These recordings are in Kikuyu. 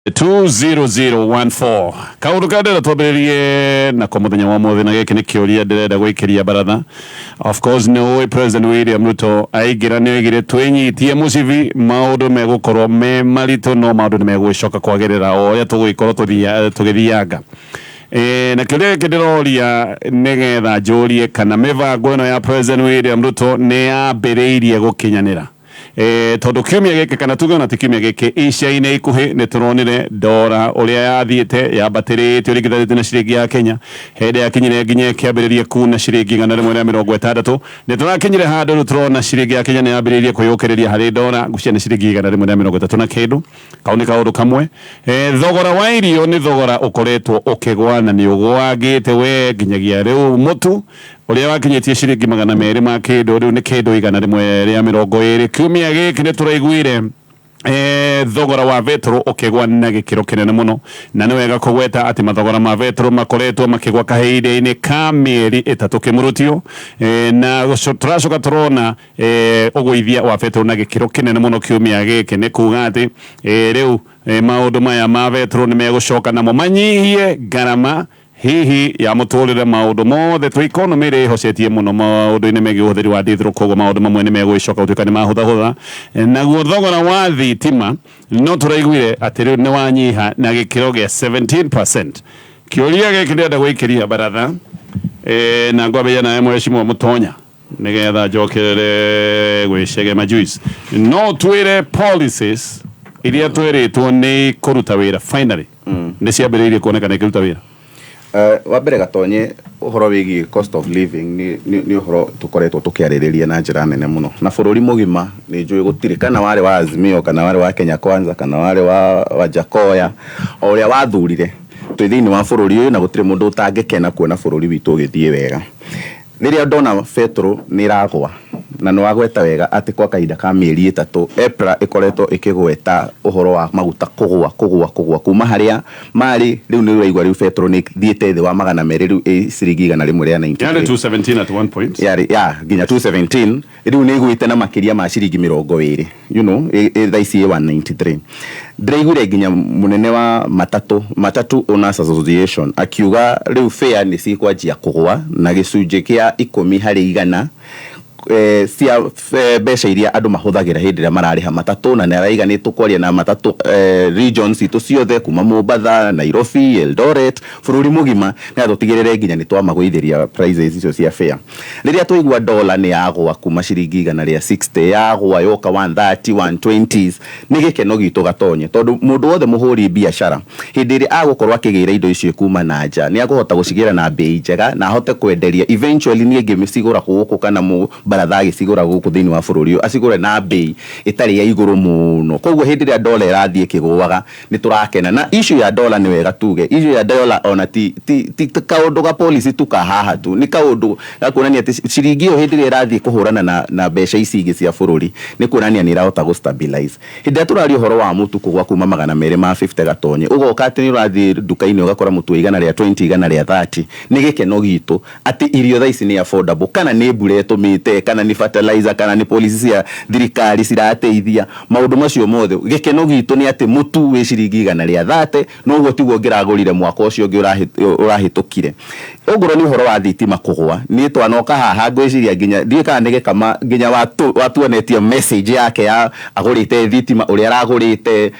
20014. Kaũndũ karĩa ndĩrenda twambĩrĩrie nako mũthenya wa mũthĩ, na gĩkĩ nĩ kĩũria ndĩrenda gwĩkĩria baratha. Of course nĩ ũĩ President William Ruto aingĩra nĩ oigire twĩnyitie mũcibi, maũndũ megũkorwo me maritũ, no maũndũ nĩ megũgĩcoka kwagĩrĩra o ũrĩa tũgũgĩkorwo tũgĩthianga. Na kĩũria gĩkĩ ndĩroria nĩgetha njũrie kana mĩbango ĩno ya President William Ruto nĩ yambĩrĩirie gũkinyanĩra. Tondũ kiumia gĩkĩ, kana tuge ona ti kiumia gĩkĩ, ica-inĩ ikuhĩ nĩ tũronire ndora ũrĩa yathiĩte yambatĩrĩte ũringithanĩtie na ciringi ya Kenya, hĩndĩ yakinyire nginya ĩkĩambĩrĩria kuna ciringi 160. Nĩ tũrakinyire handũ rĩu tũrona ciringi ya Kenya nĩ yambĩrĩirie kwĩyũkĩrĩria harĩ ndora, ngũcia nĩ ciringi 130 na kĩndũ. Kau nĩ kaũndũ kamwe. Thogora wa irio nĩ thogora ũkoretwo ũkĩgwa na nĩ ũgwangĩte we nginyagia rĩu. Mũtu ũrĩa wakinyĩtie ciringi 200 ma kĩndũ rĩu nĩ kĩndũ 120. Kiumia gĩkĩ nĩ tũraiguire thogora wa betũrũ ũkĩgwa na gĩkĩro kĩnene mũno, na nĩ wega kũgweta atĩ mathogora ma betũrũ makoretwo makĩgwa kahinda-inĩ ka mĩeri 3 kĩmũrutio. Na tũracoka tũrona ũgũithia wa betũrũ na gĩkĩro kĩnene mũno kiumia gĩkĩ. Nĩ kuga atĩ rĩu maũndũ maya ma betũrũ nĩ megũcoka namo manyihie ngarama hihi ya mũtũrĩre. Maũndũ mothe twĩ economy ĩrĩa ĩhocetie mũno maũndũ-inĩ megiĩ ũhũthĩri wa ndithũrũ, koguo maũndũ mamwe nĩ megũgĩcoka gũtuĩka nĩ mahũthahũtha. Naguo thogora wa thitima no tũraiguire atĩ rĩu nĩ wanyiha na gĩkĩro gĩa 17%. Kĩũria gĩkĩ ndĩrenda gwĩkĩria baratha, na ngwambĩrĩria nawe Mheshimiwa Mũtonya, nĩgetha njokerere gwĩ Majuice. No twĩre policies iria twĩrĩtwo nĩ kũruta wĩra finally nĩ ciambĩrĩirie kuonekana ikĩruta wĩra? Wa mbere, Gatonye, ũhoro wĩgiĩ cost of living nĩ ũhoro tũkoretwo tũkĩarĩrĩria na njĩra nene mũno na bũrũri mũgima. Nĩ njũĩ gũtirĩ kana warĩ wa Azimio, kana warĩ wa Kenya Kwanza, kana warĩ wa Wajackoyah, o ũrĩa wathurire, twĩ thĩinĩ wa bũrũri ũyũ na gũtirĩ mũndũ ũtangĩkena kuona bũrũri witũ ũgĩthiĩ wega. Rĩrĩa ndona betũrũ nĩ ĩragwa, na nĩ wagweta wega atĩ kwa kahinda ka mĩeri 3 EPRA ĩkoretwo ĩkĩgweta ũhoro wa maguta kũgwa, kũgwa, kũgwa kuma harĩa marĩ. Rĩu nĩ ũraigua rĩu betũrũ nĩ ĩthiĩte thĩ wa 200, rĩu ĩ ciringi 193. Yarĩ 217 at one point. Yarĩ ya nginya 217, rĩu nĩ ĩgwĩte na makĩria ma ciringi 20, thaa ici ĩ 193. Ndĩraiguire nginya mũnene wa matatu Owners Association akiuga rĩu fare nĩ cikwanjia kũgwa na gĩcunjĩ kĩa 10% cia mbeca iria andũ mahũthagĩra hĩndĩ ĩrĩa mararĩha matatũ. Na nĩ araiga nĩ tũkwaria na matatũ regions citũ ciothe, kuma Mombatha, Nairobi, Eldoret, bũrũri mũgima, nĩgetha tũtigĩrĩre nginya nĩ twamagũithĩria prices icio cia fare. Rĩrĩa twaigua dola nĩ yagwa kuma ciringi 160, yagwa yoka 130, 120s, nĩ gĩkeno gitũ, Gatonye, tondũ mũndũ wothe mũhũri biacara, hĩndĩ ĩrĩa agũkorwo akĩgĩra indo icio kuma na nja, nĩ akũhota gũcigĩra na mbei njega na ahote kwenderia eventually niĩ ngĩmĩcigũra gũkũ, kana mũbaratha agĩcigũra gũkũ thĩinĩ wa bũrũri ũyũ, acigũre na mbei ĩtarĩ ya igũrũ mũno. Koguo hĩndĩ ĩrĩa dola ĩrathiĩ ĩkĩgũaga, nĩ tũrakena. Na issue ya dola, nĩ wega tuge issue ya dola ona ti kaũndũ ga policy tu ka haha tu, nĩ kaũndũ ga kuonania atĩ ciringi ĩyo hĩndĩ ĩrĩa ĩrathiĩ kũhũrana na mbeca ici ingĩ cia bũrũri, nĩ kuonania nĩ ĩrahota gũ stabilize. Hĩndĩ ĩrĩa tũraria ũhoro wa mũtu kũgwa kuma 250, Gatonye, ũgoka atĩ nĩ ũrathiĩ nduka-inĩ ũgakora mũtu wa 120, 130, nĩ gĩkeno gitũ atĩ irio thaa ici nĩ affordable. Kana nĩ mbura ĩtũmĩte, kana nĩ fertilizer, kana nĩ policy cia thirikari cirateithia, maũndũ macio mothe, gĩkeno gitũ nĩ atĩ mũtu wĩ ciringi 130, noguo tiguo ngĩragũrire mwaka ũcio ũngĩ ũrahĩtũkire. Ongorwo nĩ ũhoro wa thitima kũgwa, niĩ twanoka haha, ngwĩciria nginya ndiũĩ kana nĩ gĩkama nginya watuonetie message yake ya agũrĩte thitima, ũrĩa aragũrĩte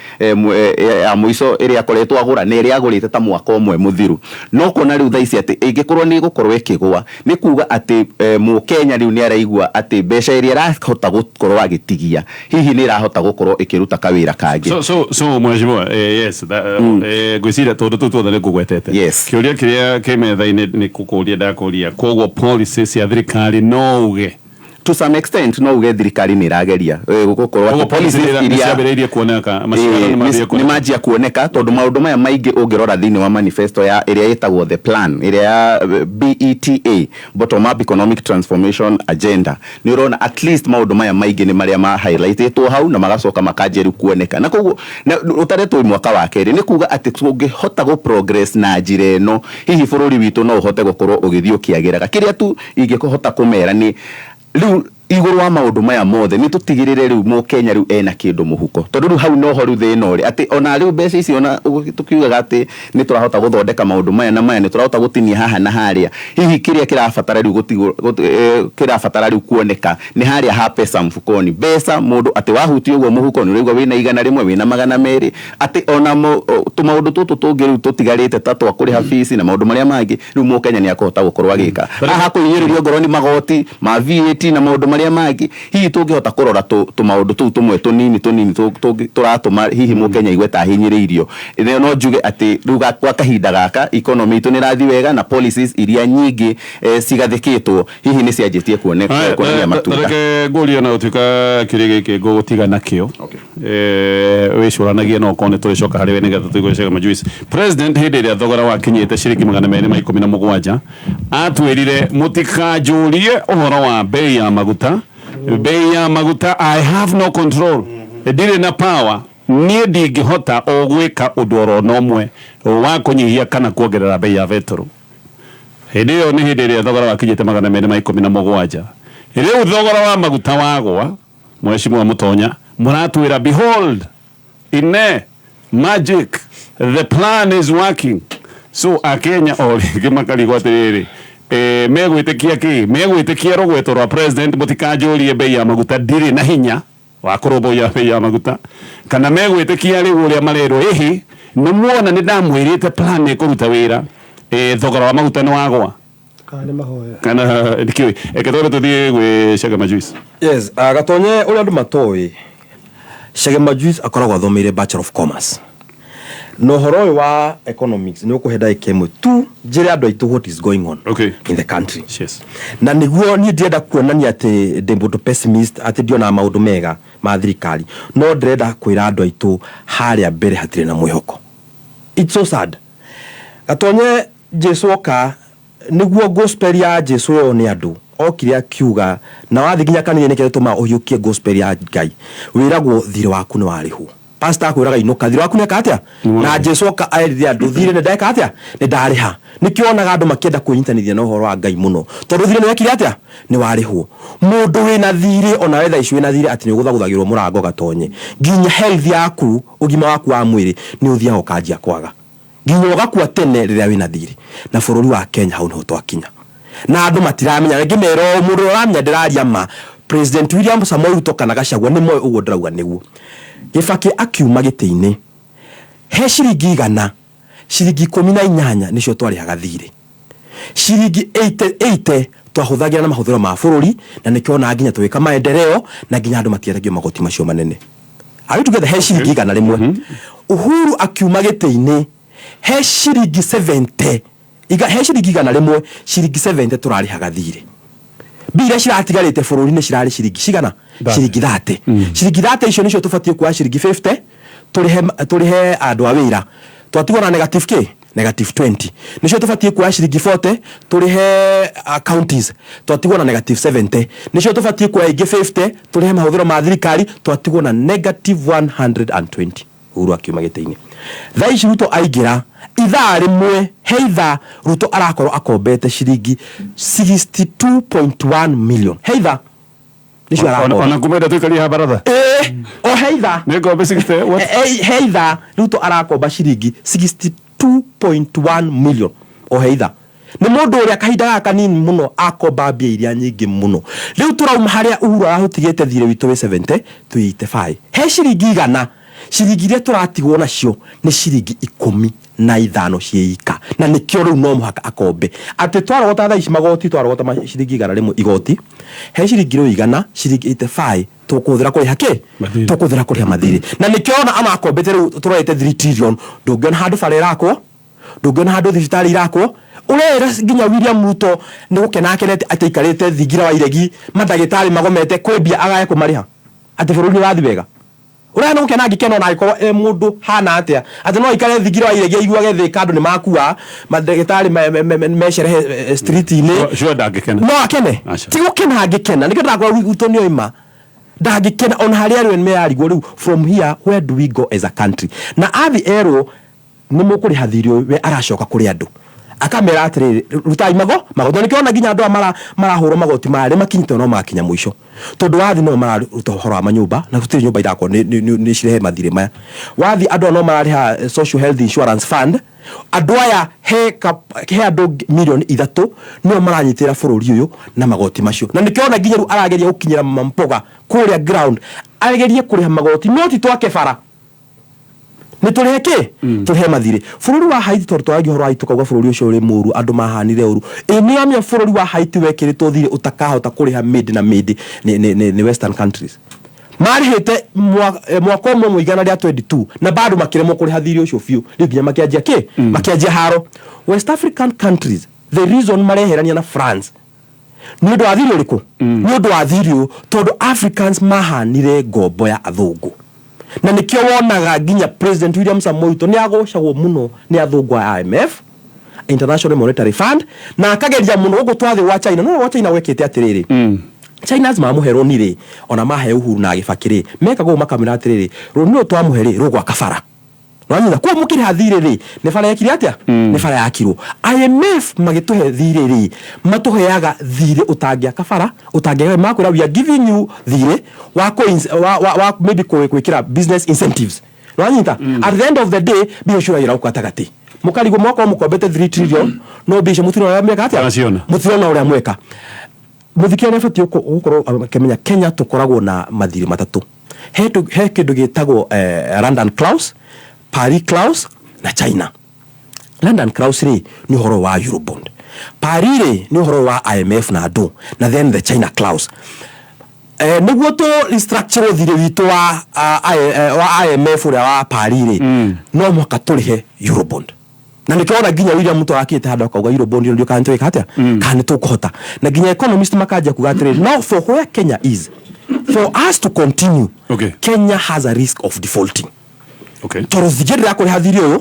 ya mũico ĩrĩa akoretwo agũra na ĩrĩa agũrĩte ta mwaka ũmwe mũthiru. No kuona rĩu thaa ici atĩ ĩngĩkorwo nĩ ĩgũkorwo ĩkĩgwa, nĩ kuga atĩ mũkenya rĩu nĩ araigua atĩ mbeca ĩrĩa arahota gũkorwo agĩtigia hihi nĩ ĩrahota gũkorwo ĩkĩruta kawĩra kangĩ. So mheshimiwa, yes, ngwĩciria tũndũ tũu tuothe nĩ ngũgwetete. Kĩũria kĩrĩa kĩ metha-inĩ nĩ kũkũria ndakũria, koguo policy cia thirikari no uge To some extent no uge thirikari nĩ ĩrageria gũkorwo atĩ policies iria ciambĩrĩirie kuoneka, maciaro nĩ mambĩrĩirie kuoneka. Nĩ manjia kuoneka, tondũ maũndũ maya maingĩ ũngĩrora thĩinĩ wa manifesto ya ĩrĩa ĩtagwo The Plan, ĩrĩa ya BETA, Bottom Up Economic Transformation Agenda, nĩ ũrona at least maũndũ maya maingĩ nĩ marĩa ma highlightĩtwo hau na magacoka makanjia rĩu kuoneka. Na koguo ũtaretwo mwaka wa kerĩ, nĩ kuga atĩ tũngĩhota gũ progress na njĩra ĩno, hihi bũrũri witũ no ũhote gũkorwo ũgĩthiĩ ũkĩagĩraga. Kĩrĩa tu ingĩhota kũmera nĩ rĩu Igũrũ wa maũndũ maya mothe, nĩ tũtigĩrĩre rĩu mũkenya rĩu ena kĩndũ mũhuko, tondũ rĩu hau noho rĩu thĩna ũrĩ, atĩ ona rĩu mbeca ici ona tũkiugaga atĩ nĩ tũrahota gũthondeka maũndũ maya na maya, nĩ tũrahota gũtinia haha na harĩa, hihi kĩrĩa kĩrabatara rĩu gũtigwo kĩrabatara rĩu kuoneka nĩ harĩa ha pesa mfukoni, mbeca mũndũ atĩ wahutia ũguo mũhuko nĩ ũraigua wĩna 100, wĩna 200, atĩ ona tũmaũndũ tũtũ tũngĩ rĩu tũtigarĩte ta twa kũrĩha fees na maũndũ marĩa mangĩ, rĩu mũkenya nĩ akũhota gũkorwo agĩka. Haha kũhinyĩrĩrio ngorwo nĩ magoti ma VAT na maũndũ marĩa mangĩ, hihi tũngĩhota kũrora tũmaũndũ tũu tũmwe tũnini tũnini tũratũma hihi mũkenya aigue ta ahinyĩrĩirio. No njuge atĩ rĩu gwa kahinda gaka economy itũ nĩ ĩrathiĩ wega, na policies iria nyingĩ cigathĩkĩtwo hihi nĩ cianjĩtie kuonania matunda. Reke ngũrie, na gũtuĩka kĩũria gĩkĩ ngũgũtiga nakĩo, wĩcũranagie, no okorwo nĩ tũrĩcoka harĩ we nĩgetha tũigue Chege Majuice. President hĩndĩ ĩrĩa thogora wakinyĩte ciringi 217 atwĩrire, "Mũtikanjũrie ũhoro wa bei ya maguta. Bei ya maguta, I have no control, ndirĩ na power, niĩ ndingĩhota o gwĩka ũndũ oro na ũmwe wa kũnyihia kana kuongerera bei ya betũrũ." Hĩndĩ ĩyo nĩ hĩndĩ ĩrĩa thogora wakinyĩte 217. Rĩu thogora wa maguta wagwa, Mheshimiwa Mutonya, mũratwĩra, "Behold, ine magic, the plan is working." So akenya o rĩngĩ makarigwo atĩrĩrĩ, megwĩtĩkia kĩ? Megwĩtĩkia rũgweto rwa president, "Mũtikanjũrie bei ya maguta, ndirĩ na hinya wa kũrũmbũiya bei ya maguta," kana megwĩtĩkia rĩu ũrĩa marerwo, "Ĩhĩ, nĩ muona, nĩ ndamwĩrĩte plan nĩ ĩkũruta wĩra, thogora wa maguta nĩ wagwa"? Kana nĩ mahoya? Kana ndikĩũĩ. Reke twambe tũthiĩ gwĩ Chege Majuice. Yes, Gatonye, ũrĩa andũ matoĩ, Chege Majuice akoragwo athomeire Bachelor of Commerce, na ũhoro ũyũ wa economics nĩ ũkũhe ndagĩka ĩmwe tu njĩre andũ aitũ what is going on in the country. Na nĩguo niĩ ndĩrenda kuonania atĩ ndĩ mũndũ pessimist, atĩ ndionaga maũndũ mega ma thirikari, no ndĩrenda kwĩra andũ aitũ harĩa mbere hatirĩ na mwĩhoko. It's so sad, Gatonye. Jesu oka nĩguo gospel ya Jesu yo nĩ andũ okire akiuga, na wathiĩ nginya kanitha-inĩ kĩrĩa gĩtũmaga ũhiũkie gospel ya Ngai, wĩragwo thirĩ waku nĩ warĩhwo. Pastor akwĩraga inũka, thirĩ waku nĩ eka atĩa? Na Jesu oka erire andũ, "Thirĩ nĩ ndeka atĩa? Nĩ ndarĩha." Nĩkĩo wonaga andũ makĩenda kwĩnyitanithia na ũhoro wa Ngai mũno, tondũ thirĩ nĩ wekire atĩa? Nĩ warĩhwo. Mũndũ wĩna thirĩ, ona we thaa ici wĩna thirĩ, atĩ nĩ ũgũthagũthagĩrwo mũrango, Gatonye, nginya health yaku, ũgima waku wa mwĩrĩ nĩ ũthiaga ũkanjia kwaga, nginya ũgakua tene rĩrĩa wĩna thirĩ. Na bũrũri wa Kenya hau nĩho twakinya, na andũ matiramenya. Rĩngĩ mera ũũ, mũndũ ũrĩa ũramenya ndĩraria ma, President William Samoei Ruto kana Gachagua nĩ moĩ ũguo ndĩrauga nĩguo. Gĩbakĩ akiuma gĩtĩ-inĩ, he ciringi 100, ciringi 18 nĩcio twarĩhaga thirĩ, ciringi 80 twahũthagĩra na mahũthĩro ma bũrũri, na nĩkĩo wonaga nginya tũgĩka maendeleo na nginya andũ matietagio magoti macio manene. Are we together? He ciringi 100, Uhuru akiuma gĩtĩ-inĩ, he ciringi 70 he ciringi 100, ciringi 70 tũrarĩhaga thirĩ. Mbia iria ciratigarĩte bũrũri-inĩ cirarĩ ciringi cigana? Ciringi 30. Ciringi 30 icio nĩcio tũbatiĩ kuoya ciringi 50 tũrĩhe andũ a wĩra, twatigwo na negative kĩ? Negative 20. Nĩcio tũbatiĩ kuoya ciringi 40 tũrĩhe counties, twatigwo na negative 70. Nĩcio tũbatiĩ kuoya ingĩ 50 tũrĩhe mahũthĩro ma thirikari, twatigwo na negative 120. Uhuru akiuma gĩtĩ-inĩ. Thaa ici Ruto aingĩra, ithaa rĩmwe, he ithaa Ruto arakorwo akombete ciringi 62.1 million, he ithaa nĩcio arakomba. Ona kumenda tuikarie ha baratha. Ĩĩ, o he ithaa. Nĩ ngombe 60 what? He ithaa Ruto arakomba ciringi 62.1 million o he ithaa. Nĩ mũndũ ũrĩa kahinda gaka kanini mũno akomba mbia iria nyingĩ mũno. Rĩu tũrauma harĩa Uhuru arahũtigĩte thirĩ witũ wĩ 70, twĩ 85. He ciringi 100, ciringi iria tũratigwo nacio nĩ ciringi 15 ciĩ ika, na nĩkĩo rĩu no mũhaka akombe. Atĩ twarogota thaa ici magoti, twarogota ciringi 100 igoti, he ciringi rĩu 100, ciringi 85 tũkũhũthĩra kũrĩha kĩ? Mathirĩ. Tũkũhũthĩra kũrĩha mathirĩ, na nĩkĩo ona amakombete. Rĩu tũrorete 3 trillion, ndũngĩona handũ bara ĩrakwo, ndũngĩona handũ thibitarĩ irakwo. Ũrera nginya William Ruto nĩ gũkena akenete atĩ aikarĩte thingira wa iregi, mandagĩtarĩ magomete, kwĩ mbia agaya kũmarĩha, atĩ bũrũri nĩ ũrathiĩ wega. Ũrĩa nĩ gũkena angĩkena, ona angĩkorwo e mũndũ hana atĩa, atĩ no aikare thingira wa iregi aiguage thĩka andũ nĩ makua, mandagĩtarĩ mecerehe street-inĩ. Sure ndangĩkena. No akene? Aca. Ti gũkena angĩkena. Nĩkĩo ndĩrakwĩra Ruto nĩ oima, ndangĩkena ona harĩa arĩ we. Nĩmeyarigwo rĩu, from here where do we go as a country? Na athi erwo nĩ mũkũrĩha thirĩ ũyũ, we aracoka kũrĩ andũ. Akamera atĩrĩrĩ, rutai magoti. Nĩkĩo ona nginya andũ aya marahũrwo magoti maya nĩ makinyĩte, no magakinya mũico, tondũ wathi no mararuta ũhoro wa manyũmba na gũtirĩ nyũmba irakwo nĩ cirehe mathirĩ maya. Wathi andũ aya no mararĩha social health insurance fund. Andũ aya he andũ mirioni 3 nĩo maranyitĩra bũrũri ũyũ na magoti macio, na nĩkĩo ona nginya rĩu arageria gũkinyĩra mampoga kũrĩa ground, agerie kũrĩha magoti, no ti twake bara, nĩ tũrĩhe kĩ? Tũrĩhe mathirĩ. Bũrũri wa Haiti, tondũ twaragia ũhoro wa Haiti, tũkauga bũrũri ũcio ũrĩ mũru, andũ mahanire ũru. Ĩ nĩ amenya bũrũri wa Haiti wekĩrĩtwo thirĩ ũtakahota kũrĩha mĩndĩ na mĩndĩ nĩ western countries marĩhĩte mwaka ũmwe 122, na bado makĩremwo kũrĩha thirĩ ũcio biũ. Rĩu nginya makĩanjia kĩ? Makĩanjia haro. West African countries, the reason mareherania na France nĩ ũndũ wa thirĩ ũrĩkũ? Nĩ ũndũ wa thirĩ ũyũ, tondũ Africans mahanire ngombo ya athũngũ, na nĩkĩo wonaga nginya President William Samoei Ruto nĩ agocagwo mũno nĩ athũngũ a IMF, International Monetary Fund, na akageria mũno gũkũ twathĩ gwa China. No gwa China gwekĩte atĩrĩrĩ, China's mamũhe rũni rĩ, ona mahe Uhuru na Gĩbakĩ rĩ, mekaga ũũ, makamwĩra atĩrĩrĩ, rũni rũrũ twamũhe rĩ, rũgwaka bara. Wanyita kuo mũkĩrĩha thirĩ rĩ, nĩ bara yekire atĩa? Nĩ bara yakirwo. IMF magĩtũhe thirĩ rĩ, matũheaga thirĩ ũtangĩaka bara, ũtangĩaka. Makwĩra, "We are giving you thirĩ wa, wa maybe gwĩkĩra business incentives." Wanyita, at the end of the day mbia ciũragĩra gũkũ gatagatĩ, mũkarigwo mwakorwo mũkombete 3 trillion, no mbia icio mũtirona ũrĩa mweka atĩa. Maraciona. Mũtirona ũrĩa mweka. Mũthikĩrĩria nĩ abatiĩ gũkorwo akĩmenya Kenya tũkoragwo na mathirĩ matatũ. He kĩndũ gĩtagwo London clause, Paris clause na China. London clause rĩ, nĩ ũhoro wa Eurobond. Paris rĩ, nĩ ũhoro wa IMF na andũ, na then the China clause, nĩguo tũ restructure thirĩ witũ wa IMF ũrĩa wa Paris rĩ, no mũhaka tũrĩhe Eurobond. Na nĩkĩo ona nginya William Ruto akĩte handũ akauga Eurobond ĩyo ndio kana nĩtwĩka atĩa, kana nĩtũkũhota. Na nginya economist makanjia kuga atĩrĩrĩ, no for where Kenya is, for us to continue, Kenya has a risk of defaulting, tondũ thingĩenderea kũrĩha thirĩ ũyũ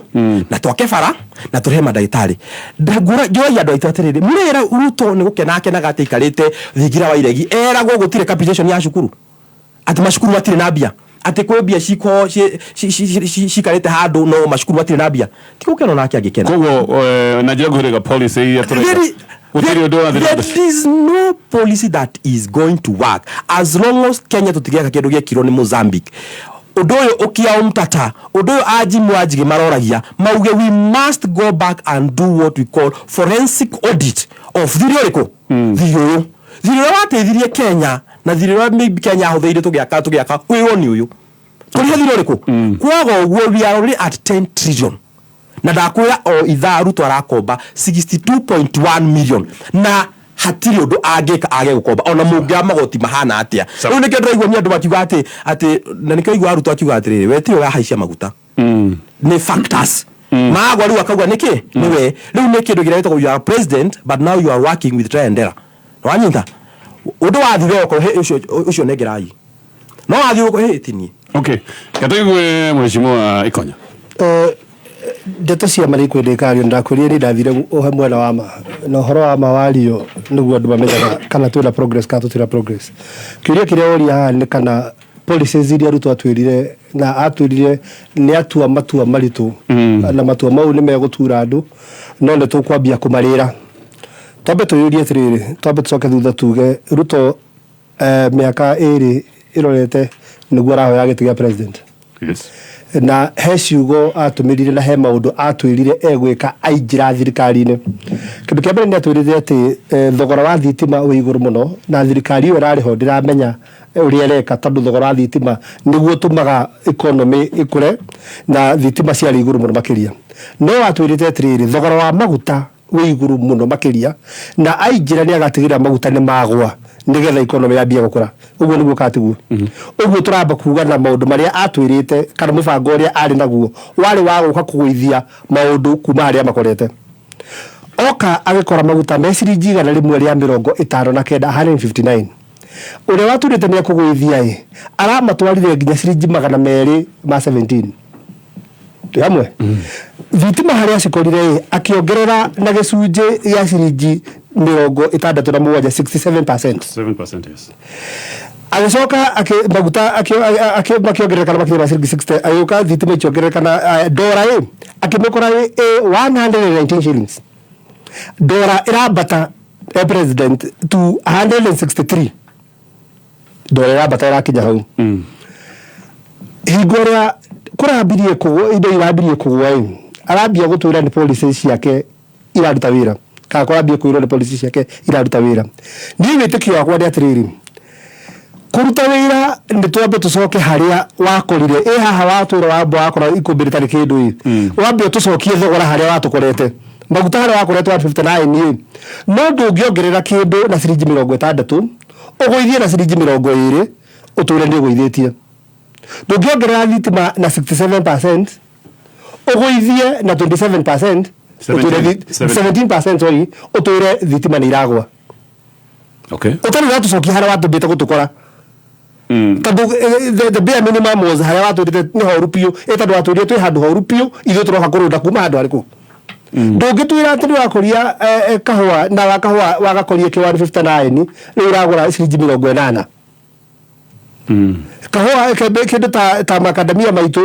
na twake bara na tũrĩhe mandagĩtarĩ. Ngĩũragia andũ aitũ atĩrĩrĩ, mũrĩra Ruto nĩ gũkena akenaga atĩ aikarĩte thingira wa iregi, eragwo gũtirĩ capitation ya cukuru, atĩ macukuru matirĩ na mbia, atĩ kwĩ mbia ciko cikarĩte handũ, no macukuru matirĩ na mbia? Ti gũkena onake angĩkena. Koguo na njĩra nguhĩrĩga policy iria tũreka, gũtirĩ ũndũ ũrathiĩ na There mbere. is no policy that is going to work as long as Kenya tũtigeka kĩndũ gĩekirwo nĩ Mozambique. Ũndũ ũyũ ũkia ũmtata, ũndũ ũyũ anjimu anjigĩ maroragia mauge, we must go back and do what we call forensic audit of thirĩ ũrĩkũ? Thirĩ ũyũ, thirĩ ũrĩa wateithirie Kenya na thirĩ ũrĩa maybe Kenya ahũthĩire tũgĩaka wĩrwo nĩ ũyũ. Tũrĩhe thirĩ ũrĩkũ? Kwaga ũguo, we are already at 10 trillion, na ndakwĩra o ithaa Ruto arakomba 62.1 million, na hatirĩ ũndũ angĩka age gũkomba, ona mũngĩoya magoti mahana atĩa. Rĩu nĩkĩo ndĩraigua ni andũ makiuga atĩ, na nĩkĩo igua Ruto akiuga atĩrĩrĩ, we tiwe wahaicia maguta, nĩ factors magwa. Rĩu akauga nĩkĩ nĩwe rĩu nĩ kĩndũ kĩrĩa gĩtagwo you are president but now you are working with trial and error. Wanyita ũndũ wathi we okorwo, "Hey, ũcio nengerai," no wathiĩ ũko, "Hey, tinie." Okay, kataigue mheshimiwa Ikonya. Ndeto cia ma nĩikwendeka. Ndakwĩrire nĩ ndathire ũhe mwena wa ma, na ũhoro wa ma wario nĩguo andũ mamenyaga kana twĩna progress kana tũtirĩ na progress. Kĩũria kĩrĩa ũria haha nĩ kana policies iria Ruto atwĩrire, na atwĩrire nĩ atua matua maritũ, na matua mau nĩ megũtura andũ, no nĩ tũkwambia kũmarĩra. Twambe twĩyũrie atĩrĩrĩ, twambe tũcoke thutha tuge Ruto mĩaka 2 ĩrorete nĩguo arahoya gĩtĩ gĩa president, na he ciugo atũmĩrire na he maũndũ atwĩrire egwĩka aingĩra thirikari-inĩ. Kĩndũ kĩa mbere nĩ atwĩrire atĩ thogora wa thitima wĩ igũrũ mũno, na thirikari ĩyo ĩrarĩ ho ndĩramenya ũrĩa ĩreka, tondũ thogora wa thitima nĩguo ũtũmaga economy ĩkũre, na thitima ciarĩ igũrũ mũno makĩria. No atwĩrĩte atĩrĩrĩ, thogora wa maguta wĩ igũrũ mũno makĩria, na aingĩra nĩ agatigĩrĩra maguta nĩ magwa nĩgetha economy yambie gũkũra. Ũguo nĩguo katiguo ũguo tũramba kuga, na maũndũ marĩa atwĩrĩte kana mũbango ũrĩa arĩ naguo warĩ wa gũka kũgũithia maũndũ kuma harĩa makorete. Oka agĩkora maguta me ciringi 159, 159. Ũrĩa waturĩte nĩ ekũgũithia ĩ, aramatwarire nginya ciringi 217. Twĩ hamwe? Thitima harĩa cikorire ĩ, akĩongerera na gĩcunjĩ gĩa ciringi 67, 67%. 7%, yes. Agĩcoka maguta makĩongerereka na makĩria ma ciringi 60. Agĩũka thitima ikĩongerereka na ndora ĩ akĩmĩkora ĩ 119 shillings. Ndora ĩrambata, president, to 163. Ndora ĩrambata, ĩrakinya hau. Hingo ĩrĩa kũrambirie kũgwa, indo irambirie kũgwa ĩ, arambia gũtwĩra nĩ policy ciake iraruta wĩra, kana kũrambia kwĩrwo nĩ policy ciake iraruta wĩra. Niĩ wĩtĩkio wakwa nĩ atĩrĩrĩ, kũruta wĩra nĩ twambe tũcoke harĩa wakorire ĩ haha watwĩra wamba wakora ikũmbĩ rĩtarĩ kĩndũ ĩ, wambe ũtũcokie thogora harĩa watũkorete, maguta harĩa wakoretwo 159 ĩ. No ndũngĩongerera kĩndũ na ciringi 60, ũgũithie na ciringi 20, ũtwĩre nĩ ũgũithĩtie. Ndũngĩongerera thitima na 67%, ũgũithie na 27%, ũtwĩre 17%, sorry, ũtwĩre thitima nĩ iragwa. Ũtarĩ ũratũcokia harĩa watũmbĩte gũtũkora, tondũ the bare minimum was harĩa watwĩrĩte nĩ horu biũ ĩ, tondũ watwĩrire twĩ handũ horu biũ, ithuĩ tũroka kũrũnda kuma handũ harĩkũ? Ndũngĩtwĩra atĩ nĩ wakũria kahũa na wa kahũa wagakoria kĩ 159, rĩu ũragũra ciringi 80. Kahũa kĩndũ ta makadamia maitũ